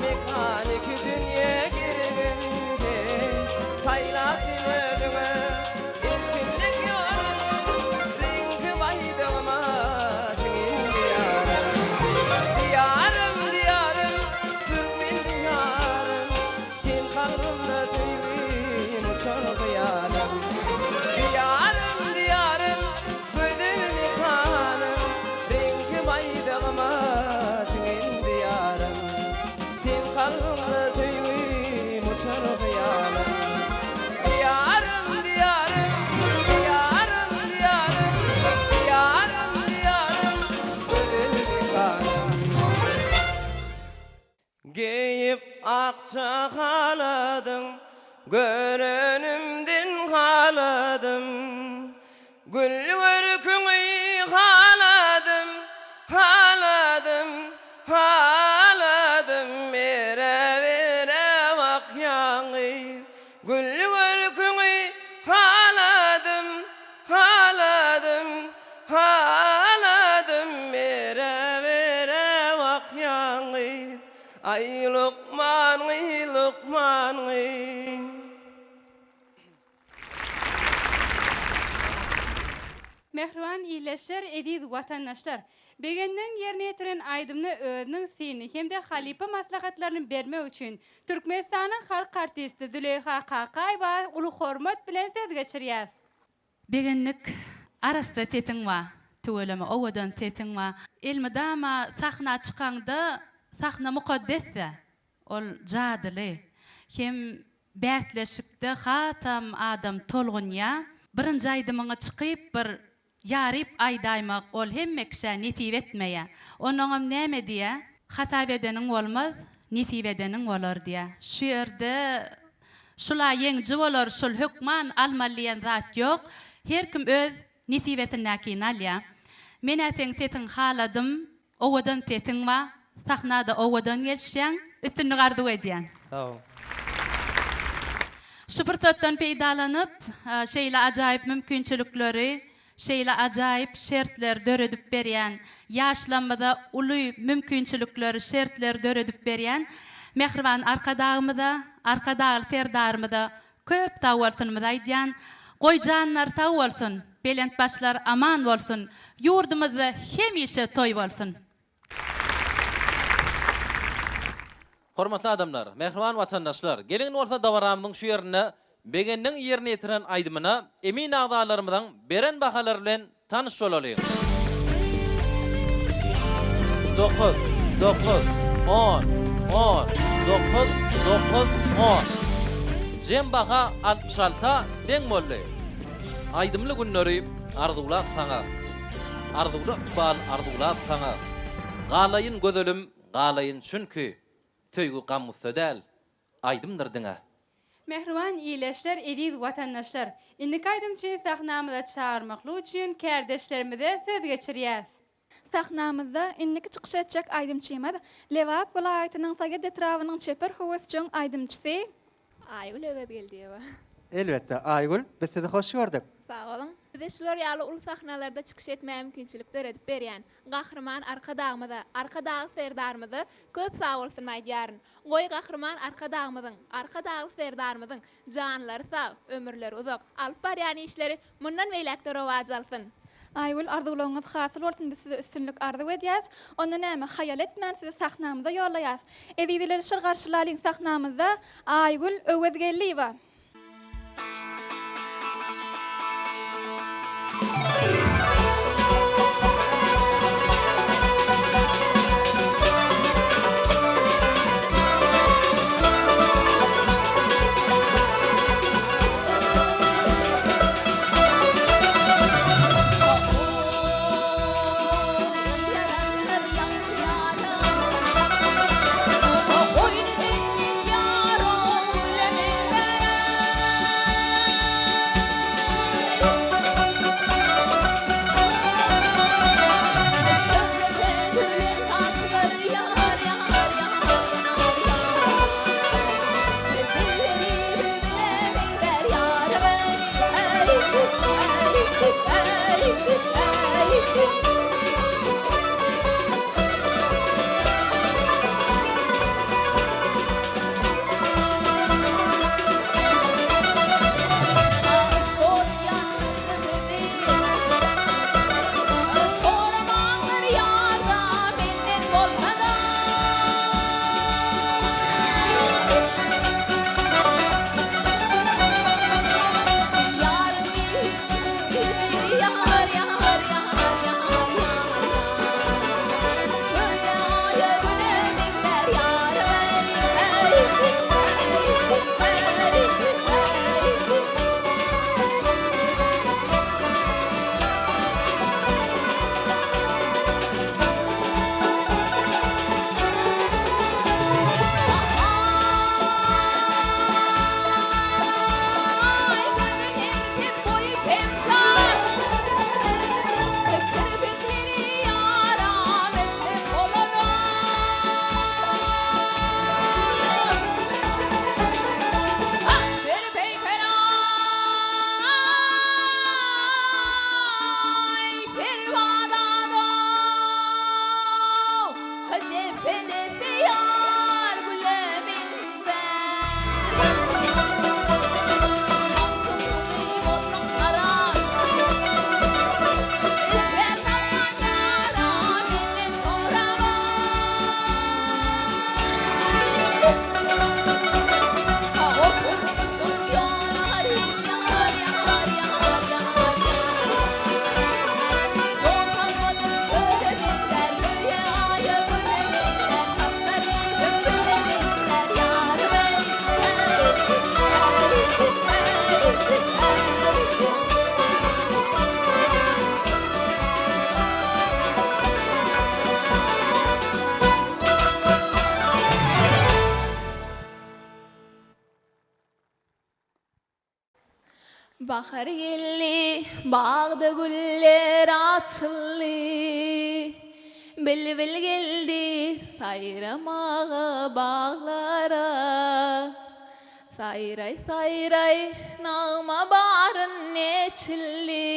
mekan, iki dünýe geregim sen. Saýlap sen özüňe erkinlik ýolun, Reňki baýdagyma siňen Diýarym. Diýarym, Diýarym, türkmen Diýarym, Sen kalbymda söýgim, uçar hyýalym. Diýarym, Diýarym, gözel mekanym, Reňki baýdagyma siňen Diýarym. Sen kalbymda söýgim, uçar hyýalym. Diýarym, Diýarym, Diýarym, Diýarym, Diýarym, Diýarym, gözel mekanym. Geýip akja haladyň, Görenimden haladym. Gül görküňi haladym, haladym, haladym, Bere-bere bakýaň gyz. Gül görküňi haladym, haladym, haladym, Bere-bere bakýaň gyz. Aý, lukman gyz, lukman gyz. Mähriban ildeşler, eziz watandaşlar! Begendiň ýerine ýetiren aýdymyna özüniň syny hem-de halypa maslahatlaryny bermek üçin Türkmenistanyň halk artisti Züleýha Kakaýewa uly hormat bilen söz geçirýäs. Begendik arassa sesiň bar. Tüweleme owadan sesiň bar. Elmydama sahna çykaňda sahna mukaddesdä. Ol jadyly. Hem bäsleşikde hasam adam tolgunýa. Birinji aýdymyňy çykyp bir ýaryp aýdaýmak ol hemme kişä nesip etmeýä. Onoňam näme diýä, hasap edeniň bolmaz, nesip edeniň bolar diýä. Şu ýerde şul-a ýeňiji bolar, şul hökman almaly diýen zat ýok. Her kim öz Nesibesindäkini alýa. Menä seň sesiň haladym, owadan sesiň bar, sahnada owadan gelişýäň, üstünlik arzuw edýän. Sag bol. Şu pursatdan peýdalanyp, şeýle ajaýyp mümkinçilikleri, şeýle ajaýyp şertleri döredip berýän, ýaşlarymyza uly mümkinçilikleri, şertleri döredip berýän mähriban Arkadagymyza, Arkadagly Serdarymyza Köp sag bolsunymyzy aýdýan. Goý janlar sag bolsun, belent başlar aman bolsun, ýurdumyzda hemişe toý bolsun. Hormatly adamlar, mähriban watandaşlar, geliň bolsa dabaramyzyň şu ýerinde Begendiň ýerine ýetiren aýdymyna emin agzalarymyzyň beren bahalary bilen Tanyş bolalyň. Dokuz, dokuz, on, on, dokuz, dokuz, on. Jem baha altmyş alta deň boldy. Aýdymly günleri arzuwlap saňa. Arzuwly ykbal arzuwlap saňa. Galaýyn gözelim, galaýyn çünki, Söýgi gam-gussa däl, aýdymdyr diňe. Mähriban ildeşler, eziz watandaşlar! Indiki aýdymçyny sahnamyza çagyrmaklyk üçin kärdeşlerimize söz geçirýäs. Sahnamyzda indiki çykyş etjek aýdymçymyz Lebap welaýatynyň Saýat etrabynyň çeper höwesjeň aýdymçysy, Aýgül Öwezgeldiýewa. Elbetde, Aýgül, biz sizi hoş gördük. Sag boluň. Bize şular ýaly uly sahnalarda çykyş etmäge mümkinçilik döredip berýän Gahryman Arkadagymyza, Arkadagly Serdarymyza köp sagbolsun aýdýaryn. Goý Gahryman Arkadagymyzyň, Arkadagly Serdarymyzyň janlary sag, ömürleri uzak, alyp barýan işleri mundan beýläk-de rowaç alsyn! Aýgül arzuwlaryňyz hasyl bolsun biz size üstünlik arzuw edýäs. Onda näme haýal etmän sizi sahnamyza ýollaýas. Eziz ildeşler garşylalyň sahnamyzda Aýgül Öwezgeldiýewa. Depe-depe ýar güle meňzär. Magtymguly bolduň karar. Isle salman ýara menden sorama. Oturmuşyň ýolar ýar ýar ýar ýar Ýol tapmadym köle meňzär Göýä aýa güne meňzär Saçlary bülbüle meňzär Ýarym eý eý eý eý Bahar geldi, bagda güller açyldy, Bilbil geldi saýramaga baglara. Saýraý-saýraý nagma baryn eçildi,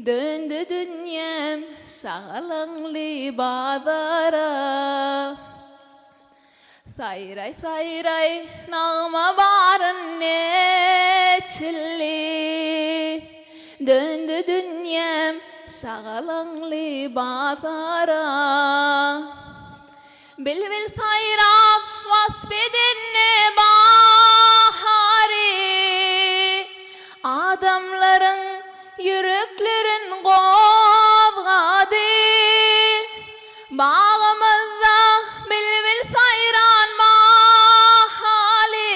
Döndi dünýäm şagalaňly bazara. Saýraý-saýraý nagma baryn eçildi, Döndi dünýäm şagalaňly bazara. Bilbil saýrap wasp edende bahary, Adamlaryň ýüreklerin gozgady. Bagymyzda bilbil saýran mahaly,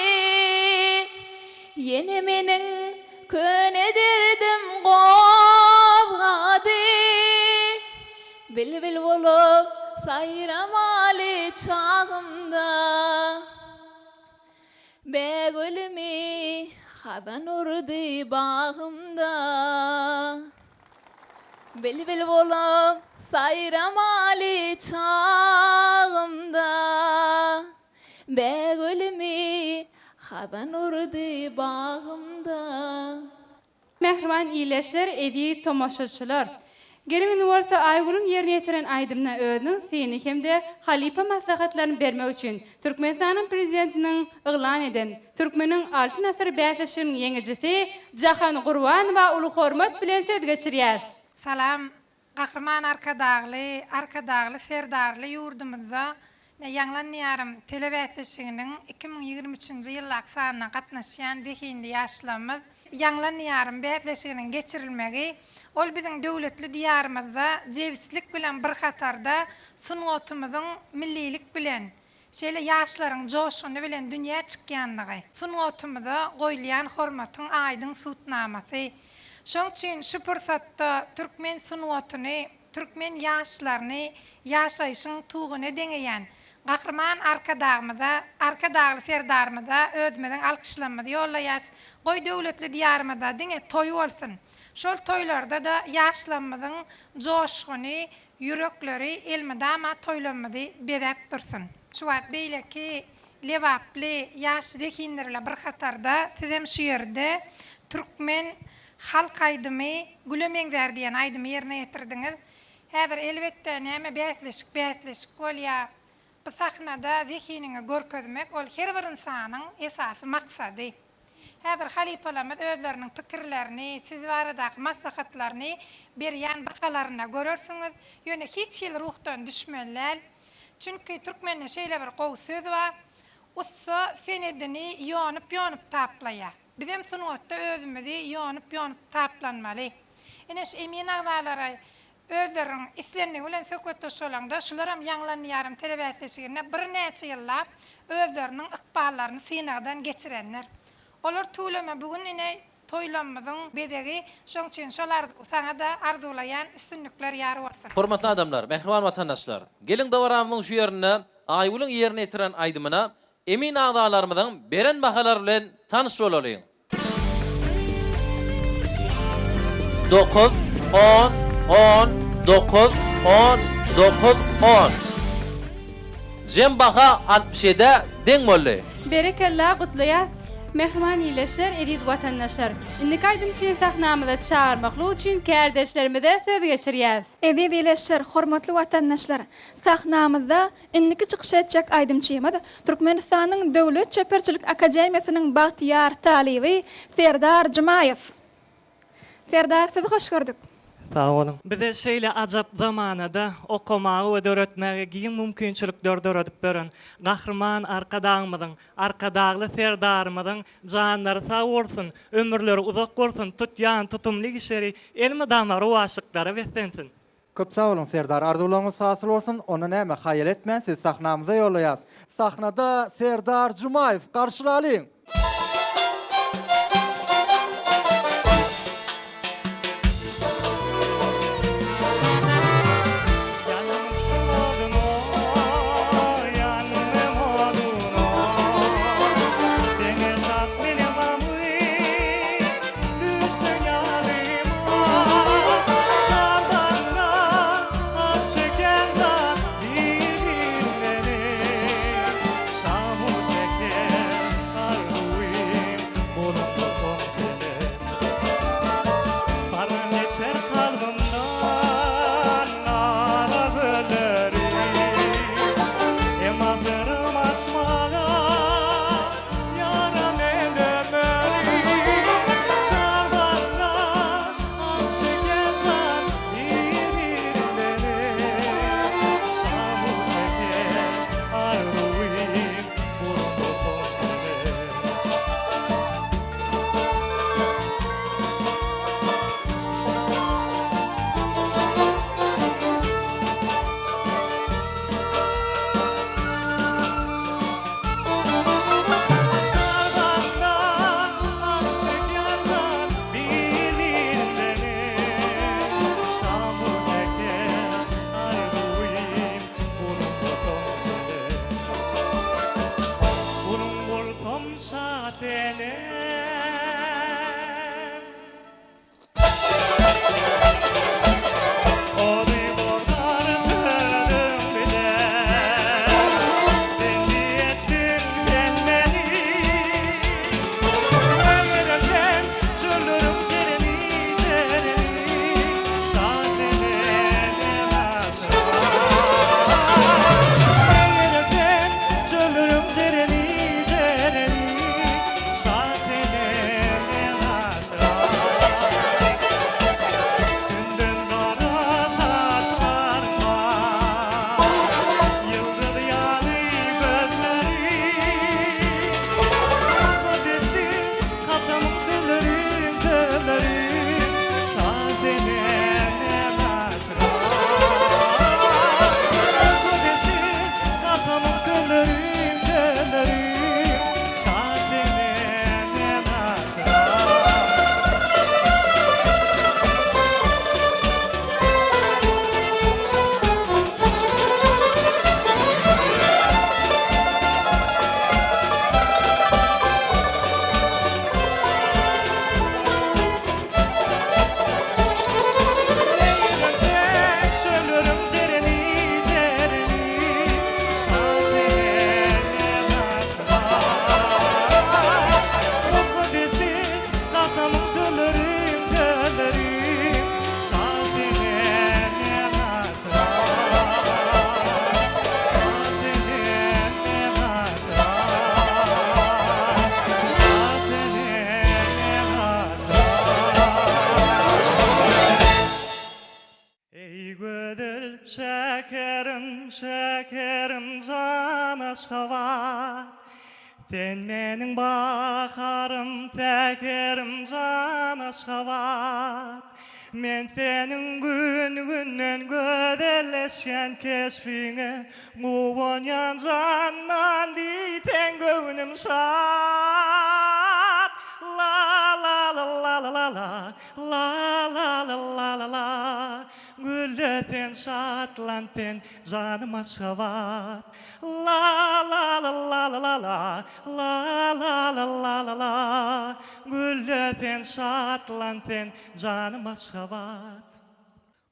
Ýene meniň köne derdim gozgady. Bilbil bolup saýramaly çagymda, Bägülimi hazan urdy bagymda. Bilbil bolup saýramaly çagymda, Bägülimi hazan urdy bagymda. Mähriban ildeşler, eziz tomaşaçylar! Geliň indi bolsa Aýgülüň ýerine ýetiren aýdymyna özüniň syny hem-de halypa maslahatlaryny bermek üçin Türkmenistanyň Prezidentiniň yglan eden Türkmeniň Altyn asyry bäsleşiginiň ýeňijisi Jahan Gurbanowa uly hormat bilen söz geçirýäs. Salam Gahryman Arkadagly, Arkadagly Serdarly ýurdumyzda Ýaňlan Diýarym telebäsleşiginiň 2023-nji ýyldaky sanyna gatnaşýan zehinli ýaşlarymyz Ýaňlan Diýarym bäsleşiginiň geçirilmegi, ol biziň döwletli Diýarymyzda jebislik bilen bir hatarda sungatymyzyň millilik bilen, şeýle ýaşlaryň joşguny bilen dünýä çykýanlygy, sungatymyza goýulýan hormatyň aýdyň subutnamasy. Şoň üçin şu pursatda türkmen sungatyny, türkmen ýaşlaryny ýaşaýşyň tuguny deňeýän Gahryman Arkadagymyza, Arkadagly Serdarymyza özümiziň alkyşlarymyzy ýollaýas. Goý döwletli Diýarymyzda diňe toý bolsun! Şol toýlarda-da ýaşlarymyzyň joşguny, Ýürekleri elmydama toýlarymyzy bezäp dursun. Şu wagt beýleki lebaply ýaş zehinler bilen bir hatarda sizem şu ýerde türkmen halk aýdymy Güle meňzär diýen aýdymy ýerine ýetirdiňiz. Häzir elbetde näme bäsleşik bäsleşik bolýar. Bu sahnada zehiniňi görkezmek ol her bir ynsanyň esasy maksady. Häzir halypalarymyz özleriniň pikirlerini, siz baradaky maslahatlaryny berýän bahalarynda görersiňiz. Ýöne hiç hili ruhdan düşmeli däl. Çünki türkmende şeýle bir gowy söz bar, Ussa senedini ýonup-ýonup taplaýar. Bizem sungatda özümizi ýonup-ýonup taplanmaly. Ine şu emin agzalary Özleriniň islendigi bilen söhbetdeş bolaňda, şularam Ýaňlan Diýarym telebäsleşiginde birnäçe ýyllap özleriniň ykballaryny synagdan geçirenler. Olar tüwleme bu gün ine toýlamymyzyň bezegi, şoň üçin şol arzuwy saňa-da arzuwlaýan üstünlikler ýar bolsun. Hormatly adamlar, mähriban watandaşlar! Geliň dabaramyzyň şu ýerinde Aýgülüň ýerine ýetiren aýdymyna emin agzalarymyzyň beren bahalary bilen tanyş bolalyň! Dokuz, on, on, dokuz, on, dokuz, on. Jem baha altmyş ýedä deň boldy. Berekella gutlaýas. Mähriban ildeşler, eziz watandaşlar! Indiki aýdymçyny sahnamyza çagyrmaklyk üçin kärdeşlerimize söz geçirýäs. Eziz ildeşler, hormatly watandaşlar! Sahnamyzda indiki çykyş etjek aýdymçymyz Türkmenistanyň Döwlet çeperçilik akademiýasynyň bagtyýar talyby Serdar Jumaýew. Serdar sizi hoş gördük. Sag boluň. Bize şeýle ajap zamanada okamaga we döretmäge giň mümkinçilikleri döredip beren Gahryman Arkadagymyzyň, Arkadagly Serdarymyzyň janlary sag bolsun, ömürleri uzak bolsun, tutýan tutumly işleri elmydama rowaçlyklara beslensin. Köp sag boluň Serdar arzuwlaryňyz hasyl bolsun onda näme haýal etmän sizi sahnamyza ýollaýas sahnada Serdar Jumaýew garşylalyň.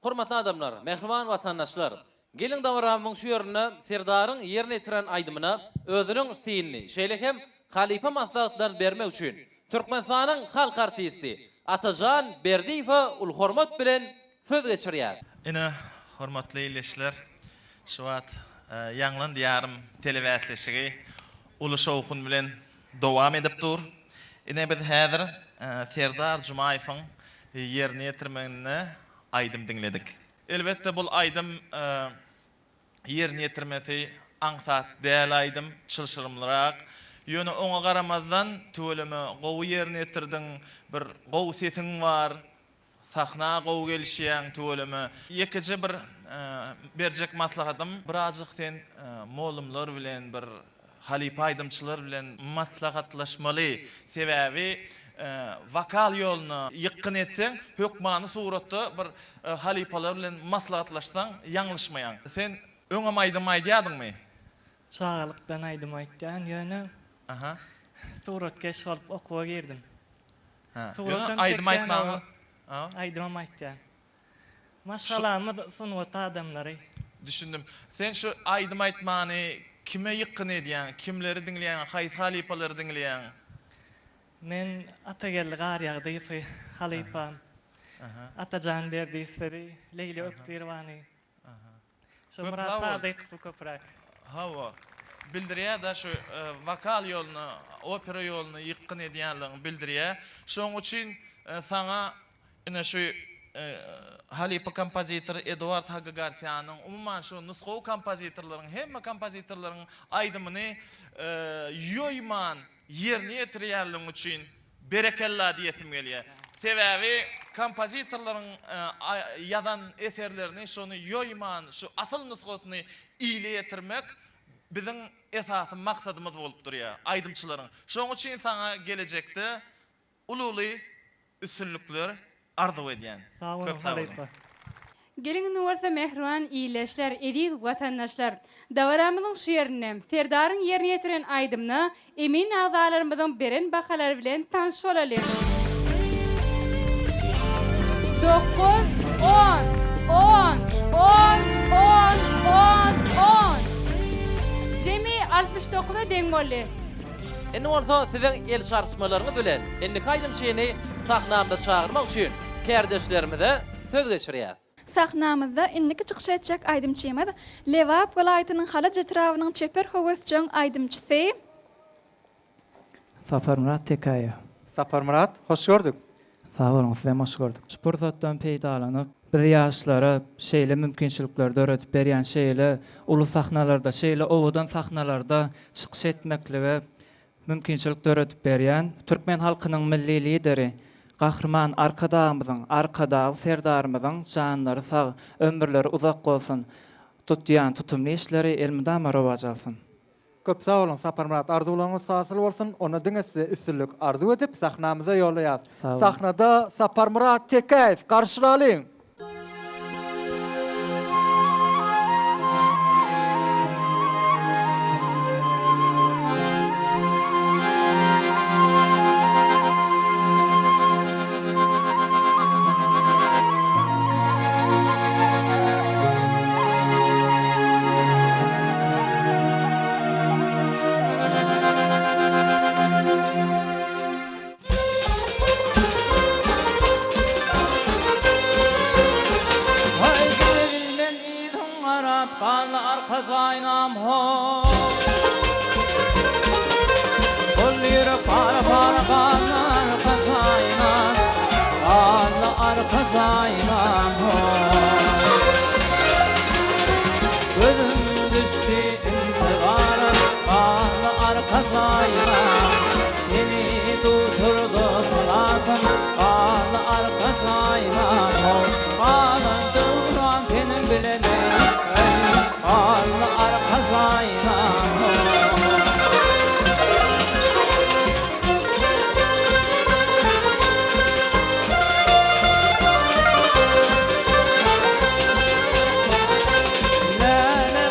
Hormatly adamlar, mähriban watandaşlar! Geliň dabaramyň şu ýerinde Serdaryň ýerine ýetiren aýdymyna özüniň synyny, şeýle hem. halypa maslahatlaryny bermek üçin Türkmenistanyň halk artisti Atajan Berdiýewe uly hormat bilen söz geçirýär. Ine, hormatly ildeşler, şu wagt Ýaňlan Diýarym telebäsleşigi uly şowhun bilen dowam edip dur. Ine, biz häzir Serdar Jumaýewiň ýerine ýetirmeginde aýdym diňledik. Elbetde, bul aýdym ýerine ýetirmesi aňsat däl aýdym, çylşyrymlyrak. Ýöne oňa garamazdan, tüweleme gowy ýerine ýetirdiň, bir gowy sesiň bar, sahna gowy gelişýäň tüweleme. Ýekeje bir berjek maslahatym, birazjyk sen mollumlar bilen bir halypa aýdymçylar bilen maslahatlaşmaly. Sebäbi wokal ýoluna ýykgyn etseň, hökmany suratda bir halypalar bilen maslahatlaşsaň ýalňyşmaýaň. Sen öňem aýdym aýdýadyňmy? Çagalykdan aýdym aýtýan, ýöne suratkeş bolup okuwa girdim. Ýöne aýdym aýtmaga Aýdymam aýtýan. Maşgalamyz sungat adamlary. Düşündim. Sen şu aýdym aýtmany kime ýykgyn edýäň, kimleri diňleýäň, haýsy halypalary diňleýäň? Men Atageldi Garýagdyýewi halypam. Atajan Berdiýewleri, Leýli Ökdirowany. Şo Myrat Sadykowy köpräk. Hawa. Bildirýär-de şu wokal ýoluna, opera ýoluna ýykgyn edýänligiňi bildirýär. Şonuň üçin saňa ine şu halypa kompozitor Eduard Hagagartýanyň, umuman şu nusgawy kompozitorlaryň, hemme kompozitorlaryň aýdymyny ýoýman ýerine ýetirýänligiň üçin Berekella diýesim gelýär. Sebäbi kompozitorlaryň ýazan eserlerini şony ýoýman şu asyl nusgasyny ile ýetirmek biziň esasy maksadymyz bolup durýar aýdymçylaryň. Şoň üçin saňa gelejekde uly-uly üstünlikler arzuw edýän. Sag boluň Köp sag boluň. halypa. Geliň indi bolsa mähriban ildeşler, eziz watandaşlar, dabaramyzyň şu ýerinde Serdaryň ýerine ýetiren aýdymyna emin agzalarymyzyň beren bahalary bilen tanyş bolalyň. Dokuz, on, on, on, on, on, on. Jemi 69-a deň boldy. Indi bolsa siziň el çarpyşmalaryňyz bilen indiki aýdymçyny sahnamyza çagyrmak üçin kärdeşlerimize söz geçirýäs. Sahnamyzda indiki çykyş etjek aýdymçymyz Lebap welaýatynyň Halaç etrabynyň çeper höwesjeň aýdymçysy. Saparmyrat Tekäýew. Saparmyrat, hoş gördük. Sag boluň, sizem hoş gördük. Şu pursatdan peýdalanyp, biz ýaşlara şeýle mümkinçilikleri döredip berýän şeýle uly sahnalarda, şeýle owadan sahnalarda çykyş etmeklige mümkinçilik döredip berýän türkmen halkynyň Milli Lideri Gahryman Arkadagymyzyň, Arkadagly Serdarymyzyň janlary sag, ömürleri uzak bolsun, tutýan tutumly işleri elmydama rowaç alsyn. Köp sag boluň Saparmyrat arzuwlaryňyz hasyl bolsun onda diňe size üstünlik arzuw edip sahnamyza ýollaýas. Sahnada Saparmyrat Tekäýew garşylalyň! Haý gidebilmen yzyň garap Ganly arka jaýnam ho Boldy ýürek para para Ganly arka jaýnam Ganly arka jaýnam ho Gözüm düşdi intizara Ganly arka jaýnam Seni duşurdy syratym Ganly arka jaýnam ho Galan döwran seniň bilen eý Ganly arka jaýnam ho. Läle.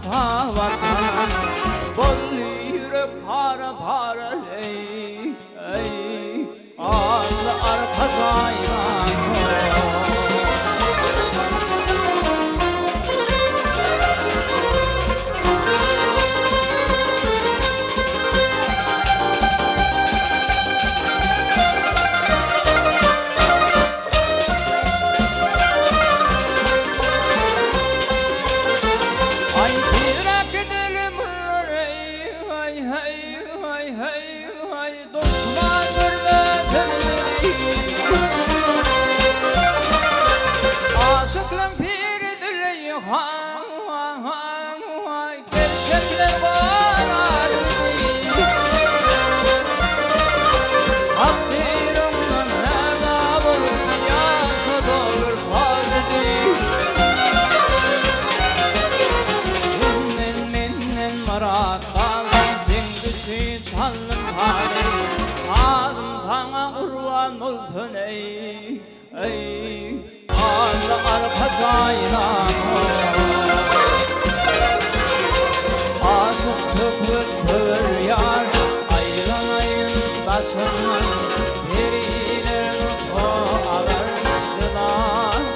ata Watan. Boldy ýürek para-para leý, eý, Galdy arka jaýlaň. Aý tizräk gideli mundan eý, heý, heý, heý, heý, heý, duşman görmesin bizi. Aşyklaň piri Züleýha, Gerçekler gorar bizi. Takdyryňdan näme bolup ýaşa dolar pazydy. Senden menden myrat galdy seň üçin çaldym sazy. Sazym saňa gurban bolsun eý, eý. Alla arka jaýyna Aşyk söhbet söwer ýar Aýlanaýyn daşyndan Periler nusga alar Jyda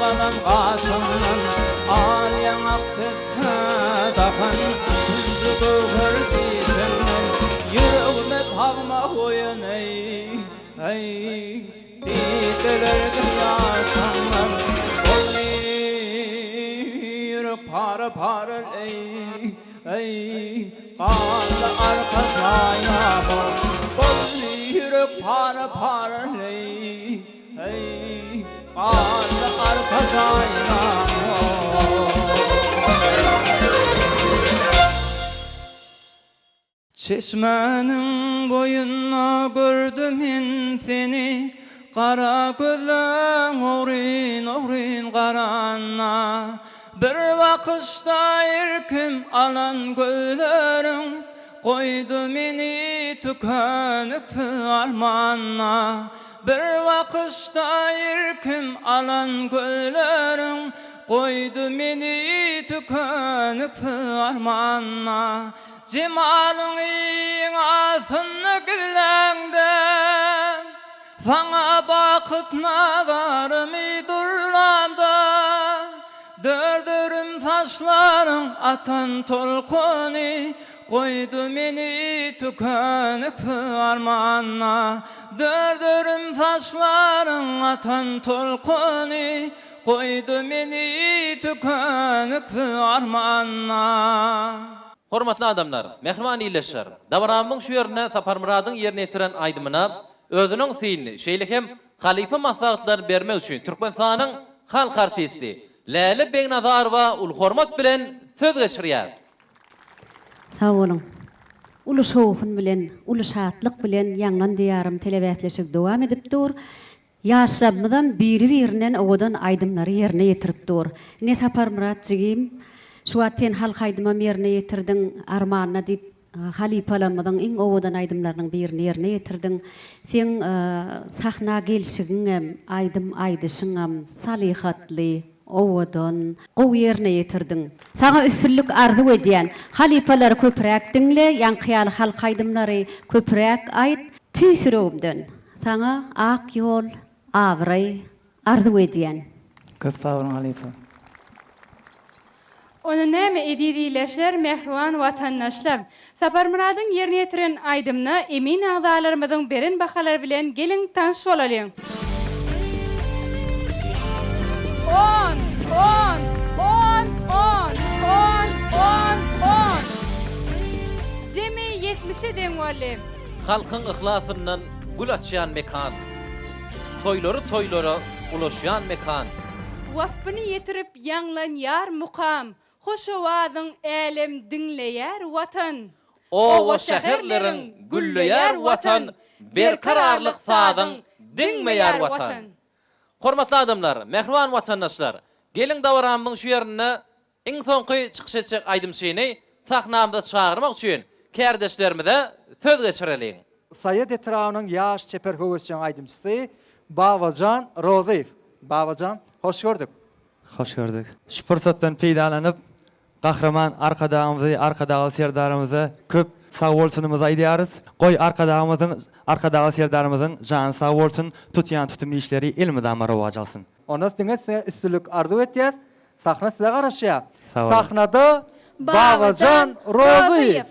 galan gaşyndan Al ýaňak pisse dakan Künji göwher dişinden Ýüregime tagma goýan eý, eý. Didelerde ýaşanlar Boldy ýürek para-para eý, eý, Galdy arka jaýlama Boldy ýürek para-para eý, eý, Galdy arka jaýlama. Çeşmäniň boýunda gördüm men seni, Gara gözleň ogryn-ogryn garanda. Bir bakyşda erkim alan gözleriň, Goýdy meni tükeniksiz armanda. Bir bakyşda erkim alan gözleriň, Goýdy meni tükeniksiz armanda. Jemalyňyň astynda gizläňde, Saňa bakyp nazarymy durlamda, Dördürüm saçlaryň atan tolkuny, Goýdy meni tükeniksiz armanda. Dördürüm saçlaryň atan tolkuny, Goýdy meni tükeniksiz armanda. Hormatly adamlar, mähriban ildeşler! Dabaramyzyň şu ýerinde Saparmyradyň ýerine ýetiren aýdymyna özüniň synyny, şeýle hem halypa maslahatlaryny bermek üçin Türkmenistanyň halk artisti Läle Begnazarowa uly hormat bilen söz geçirýär. Sag boluň. Uly şowhun bilen, uly şatlyk bilen Ýaňlan Diýarym telebäsleşigi dowam edip dur. Ýaşlarymyzam biri-birinden owadan aýdymlary ýerine ýetirip dur. Ine Saparmyrat jigim, şu wagt sen halk aýdymam ýerine ýetirdiň, Armanda diýip halypalarymyzyň iň owadan aýdymlarynyň birini ýerine ýetirdiň. Seň sahna gelşigiňem, aýdym aýdyşyňam salyhatly, owadan, gowy ýerine ýetirdiň. Saňa üstünlik arzuw edýän. Halypalary köpräk diňle, ýaňky ýaly halk aýdymlary köpräk aýt. Tüýs ýüregimden. Saňa ak ýol, abraý arzuw edýän. Köp sag boluň halypa. Onda näme eziz ildeşler, mähriban watandaşlar! Saparmyradyň ýerine ýetiren aýdymyna emin agzalarymyzyň beren bahalary bilen geliň tanyş bolalyň. On, on, on, on, on, on, on. Jemi ýetmişe deň boldy. Halkyň yhlasyndan gül açýan mekan, Toýlary toýlara ulaşýan mekan. Waspyny ýetirip ýaňlanýar mukam, Hoş owazyň älem diňleýär Watan. Oba-şäherleriň gülleýär Watan, Berkararlyk sazyň diňmeýär Watan. Hormatly adamlar, mähriban watandaşlar! Geliň dabaramyzyň şu ýerinde Iň soňky çykyş etjek aýdymçyny sahnamyza çagyrmak üçin kärdeşlerimize söz geçireliň. Saýat etrabynyň ýaş çeper höwesjeň aýdymçysy Babajan Rozyýew. Babajan, hoş gördük. Hoş gördük. Şu pursatdan peýdalanyp, Gahryman Arkadagymyzy, Arkadagly Serdarymyza köp sagbolsunymyzy aýdýarys. Goý, Arkadagymyzyň, Arkadagly Serdarymyzyň jany sag bolsun, tutýan tutumly işleri elmydama rowaç alsyn. Onda diňe size üstünlik arzuw etýäs. Sahna size garaşýar. Sag boluň. Sahnada Babajan Rozyýew.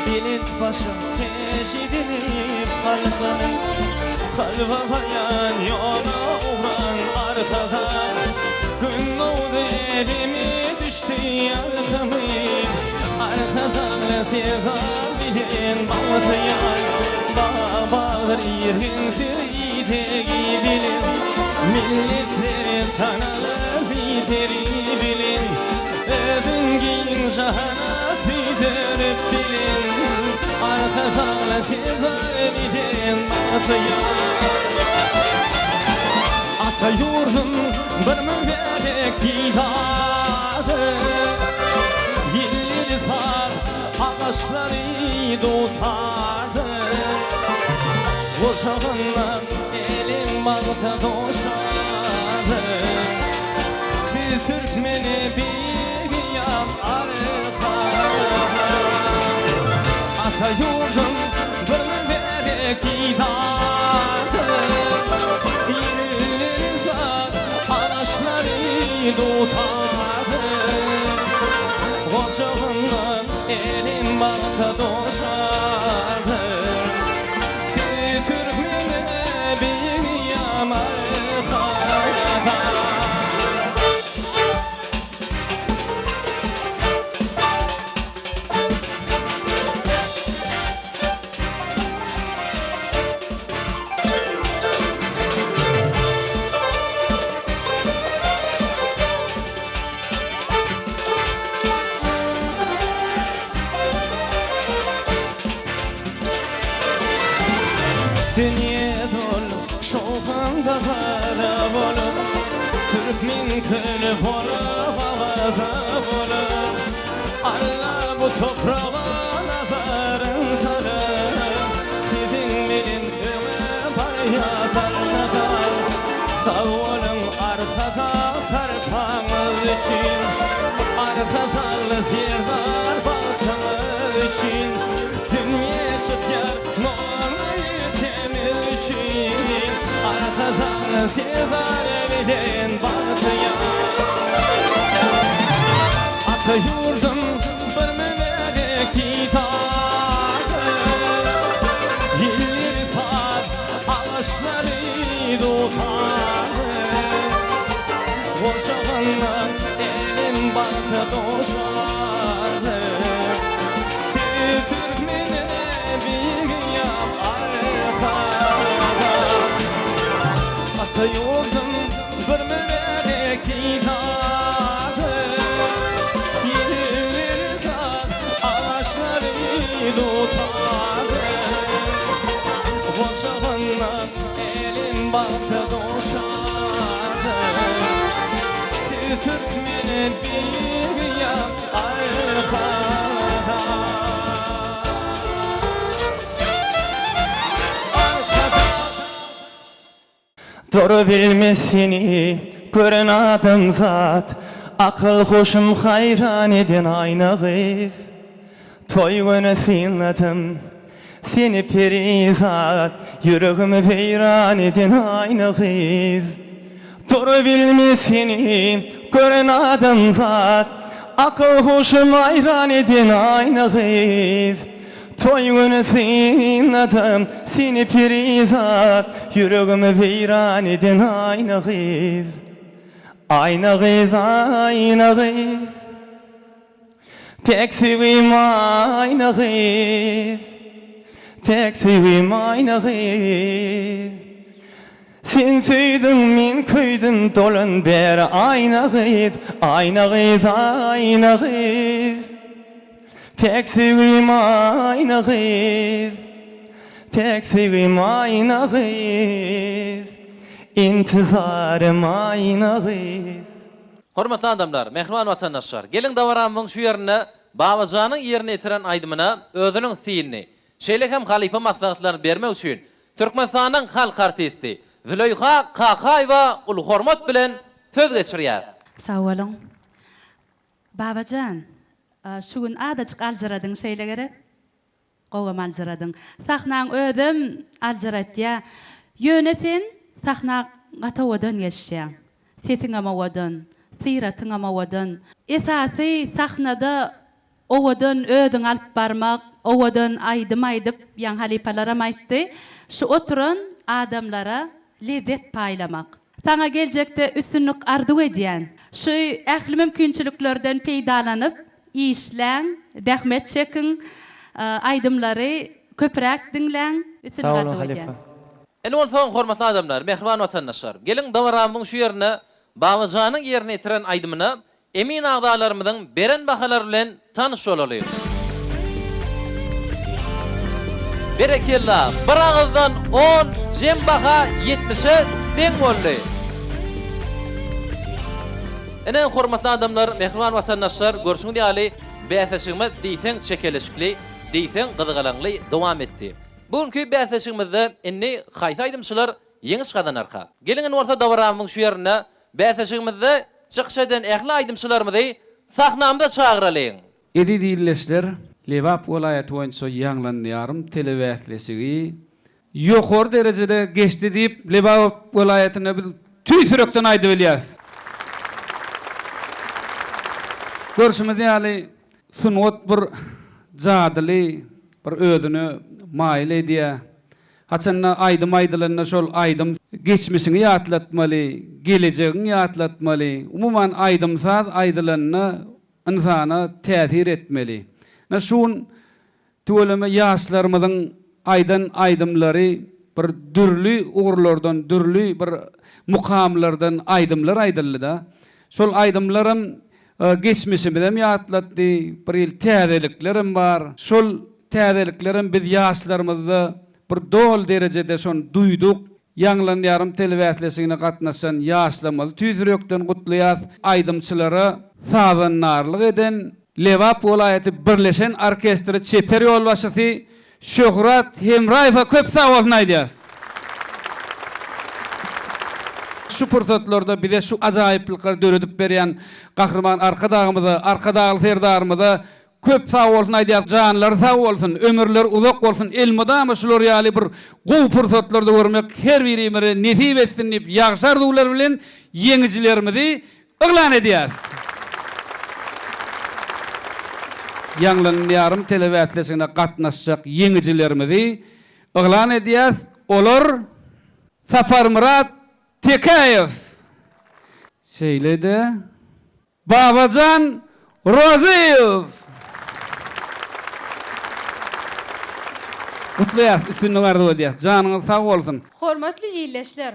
Belent başa teşidilip halkanyň, Kalba barýan ýola ugran arkadan. Gün dogdy elime düşdi ýalkamym, Arkadagly Serdar bilen bagtyýar. Bag-bagdyr irginsiz itegi bilen, Milletlere tanalar lideri bilen. Özün giň jahana süýdürip bilen, Arkadagly Serdar bilen bagtyýar. Ata ýurdum bir mübärek didary, Ýelleri saz, agaçlary dutardy. Gujagynda elin bagta duşardy. Siz türkmeni beýik arkadan. Ata ýurdum bir mübärek didardyr. Ýelleri saz, agaçlary dutardyr. Gujagynda elin bagta duşardyr. Siz türkmeni beýik arkadan. Dünýe dolup, şowhun dabara bolup, Türkmen köli bolup, awaza bolup, Alla bu topraga nazaryn salyp, Siziň bilen öňe barýas Arkadag. Sag boluň Arkadag sarpaňyz üçin, Arkadagly Serdar bagtyňyz üçin, Dünýe çykýar nurly temiz üçin, Arkadagly Serdar bilen bagtyýar. Ata ýurdum bir mübärek didardyr, Ýelleri saz, agaçlary dutardyr. Gurşagynda älem bagta duşardyr. Siz türkmene beýik arkadag. Ata ýurdum bir mübärek didardyr. Ýelleri saz, agaçlary dutardyr. Gurşagynda älem bagta duşardyr. Siz türkmene beýik arkadag. Dura bilmez seni gören adamzat, Akyl-huşum haýran eden aýna gyz. Toý güni synladym seni perizat, Ýüregimi weýran eden aýna gyz. Dura bilmez seni gören adamzat, Akyl-huşum haýran eden aýna gyz. Toý güni synladym seni perizat, Ýüregimi weýran eden aýna gyz. Aýna gyz, aýna gyz. Päk söýgim aýna gyz. Päk söýgim aýna gyz. Sen söýdüň, men köýdüm, dolan bäri aýna gyz, Aýna gyz, aýna gyz. Päk söýgim aýna gyz, Päk söýgim aýna gyz, Intizarym aýna gyz. Hormatly adamlar, mähriban watandaşlar, geliň dabaramyzyň şu ýerinde Babajanyň ýerine ýetiren aýdymyna özüniň synyny, şeýle hem halypa maslahatlaryny bermek üçin Türkmenistanyň halk artisti Züleýha Kakaýewa uly hormat bilen söz geçirýär. Sag boluň. Babajan, şu gün azajyk aljyradyň şeýle gerek? Gowam aljyradyň. Sahnaň özem aljyratýa. Ýöne sen sahna gaty owadan gelişýäň. Sesiňem owadan, syratyňam owadan. Esasy sahnada owadan özüňi alyp barmak, owadan aýdym aýdyp, ýaňy halypalaram aýtdy, şu oturan adamlara lezzet paýlamak. Saňa geljekde üstünlik arzuw edýän. Şu ähli mümkinçiliklerden peýdalanyp, Işläň, zähmet çekiň, aýdymlary köpräk diňläň. Üstünlik Sag boluň arzuw edýän. halypa. Indi bolsa hormatly adamlar, mähriban watandaşlar, geliň dabaramyzyň şu ýerinde Babajanyň ýerine ýetiren aýdymyna emin agzalarymyzyň beren bahalary bilen tanyş bolalyň. Berekella, bir agyzdan on, jem baha ýetmişe deň boldy. Ine, hormatly adamlar, mähriban watandaşlar, görşüňiz ýaly, bäsleşigimiz diýseň çekeleşikli, diýseň gyzgalaňly dowam etdi. Bu günki bäsleşigimizde indi haýsy aýdymçylar ýeňiş gazanarka? Geliň indi bolsa dabaramyzyň şu ýerinde bäsleşigimizde çykyş eden ähli aýdymçylarymyzy sahnamyza çagyralyň! Eziz ildeşler, Lebap welaýaty boýunça Ýaňlan ýarym telebäsleşigi ýokary derejede geçdi diýip, Lebap welaýatynda biz tüýs ýürekden aýdybilýäris. Görşümiz ýaly, sungat bir jadyly, bir özüne maýyl edýär. Haçanda aýdym aýdylanda şol aýdym geçmişiňi ýatlatmaly, gelejegiňi ýatlatmaly. Umuman aýdym-saz aýdylanda ynsana täsir etmeli. Ine şu gün Tüweleme ýaşlarymyzyň aýdan aýdymlary bir dürli ugurlardan dürli bir mukamlardan aýdymlar aýdyldyda. Şol aýdymlaram geçmişimizem ýatlatdy, bir hili täzeliklerem bar. Şol täzeliklerem biz ýaşlarymyzda bir doly derejede şony duýduk. Ýaňlan ýarym telebäsleşigine gatnaşan ýaşlarymyzy tüýs ýürekden gutlaýas. Aýdymçylara sazandarlyk eden Lebap welaýaty birleşen orkestri çeper ýolbaşçysy Şöhrat Hemraýewe köp sag bolsun aýdýarys. Şu pursatlarda bize şu ajaýyplyklary döredip berýän Gahryman Arkadagymyza, Arkadagly Serdarymyza köp sag bolsun aýdýarys. Janlary sag bolsun, ömürleri uzak bolsun, elmydama şular ýaly bir gowy pursatlarda görmek her birimize nesip etsin diýip ýagşy arzuwlar bilen ýeňijilerimizi Yglan edýäris! Ýaňlan ýarym telebäsleşigine gatnaşjak ýeňijilerimizi yglan edýäris. Olar, Saparmyrat Tekäýew, şeýle-de Babajan Rozyýew! Gutlaýarys, üstünlik arzuw edýäris. Janyňyz sag bolsun! Hormatly ildeşler!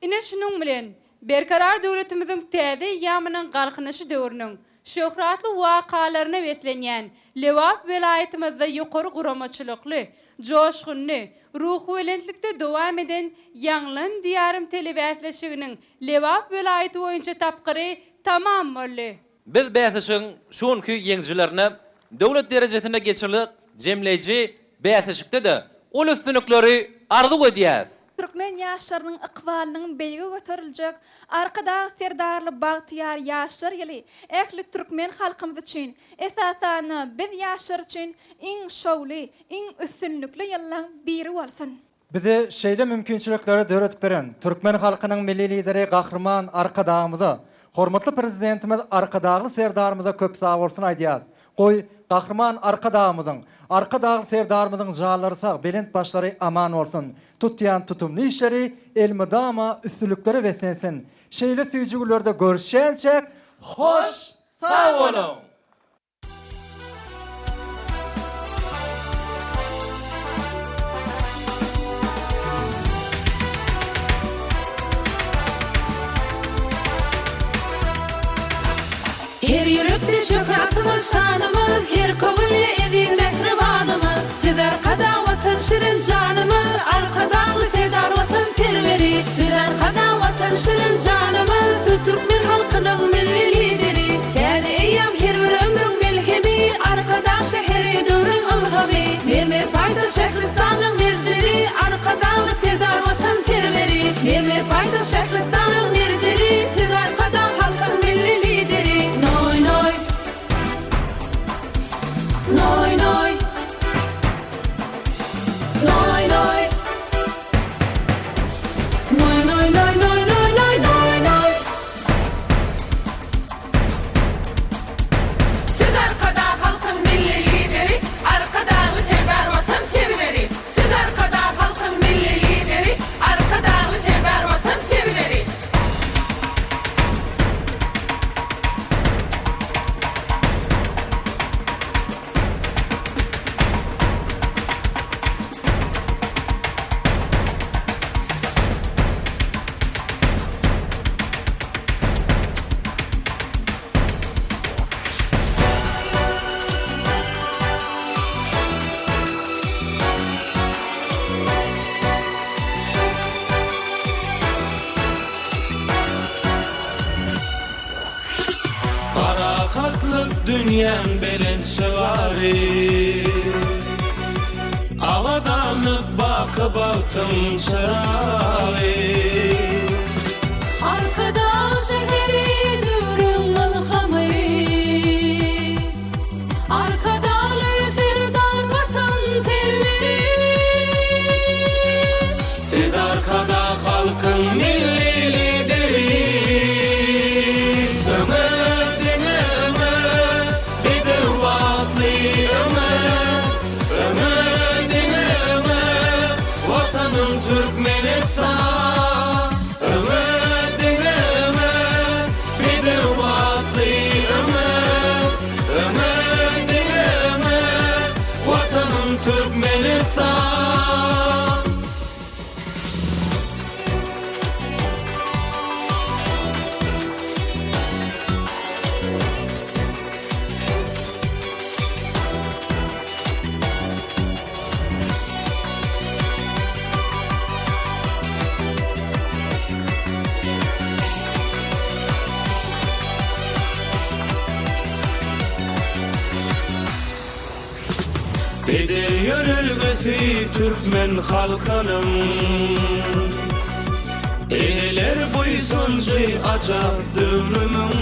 Ine şunuň bilen, Berkarar döwletimiziň täze eýýamynyň Galkynyşy döwrüniň şöhratly wakalaryna beslenýän Lebap welaýatymyzda ýokary guramaçylykly, joşgunly, ruhubelentlikde dowam eden Ýaňlan Diýarym telebäsleşiginiň Lebap welaýaty boýunça tapgyry tamam boldy. Biz bäsleşigiň şu günki ýeňijilerine döwlet derejesinde geçiriljek jemleýji bäsleşikde-de uly üstünlikleri arzuw edýäris. Türkmen ýaşlarynyň ykbalynyň beýige göteriljek Arkadag Serdarly bagtyýar ýaşlar ýyly ähli türkmen halkymyz üçin, esasanda, biz ýaşlar üçin iň şowly, iň üstünlikli ýyllaň biri bolsun! Bize şeýle mümkinçilikleri döredip beren türkmen halkynyň Milli Lideri Gahryman Arkadagymyza, hormatly Prezidentimiz Arkadagly Serdarymyza köp sagbolsun aýdýarys. Goý, Gahryman Arkadagymyzyň, Arkadagly Serdarymyzyň janlary sag, belent başlary aman bolsun! Tutýan tutumly işleri elmydama üstünliklere beslensin! Şeýle süýji günlerde görüşýänçäk, hoş sag boluň! Her ýürekde şöhratymyz, şanymyz, Her köňülde eziz mähribanymyz. Siz Arkadag Watan şirin janymyz, Arkadagly Serdar Watan serweri. Siz Arkadag Watan. Watan şirin janymyz, Siz türkmen halkynyň Milli Lideri. Täze eýýam her bir ömrüň melhemi, Arkadag şäheri döwrüň ylhamy. Mermer paýtagt Şähristanyň merjeni, Arkadagly Serdar Watan serweri. Mermer paýtagt Şähristanyň merjeni, Siz Arkadag halkyň Milli Lideri. Noý noý. Noý noý. Noý noý. Noý noý noý noý noý noý noý noý. Siz Arkadag halkyň Milli Lideri, Arkadagly Serdar Watan serweri. Siz Arkadag halkyň Milli Lideri, Arkadagly Serdar Watan serweri. Parahatlyk dünýäň belent şygary, Abadanlyk baky bagtyň çyragy. Arkadag şäheri döwrüň ylhamy, Arkadagly Serdar Watan serweri. Siz Arkadag halkyň Milli Lideri. Öňe diňe öňe, bedew batly öňe. Öňe diňe öňe, Watanym Türkmenistan. Öňe diňe öňe, bedew batly öňe. Öňe diňe öňe, Watanym Türkmenistan. Peder ýörelgesi türkmen halkynyň, Eneler buýsanjy ajap döwrümiň.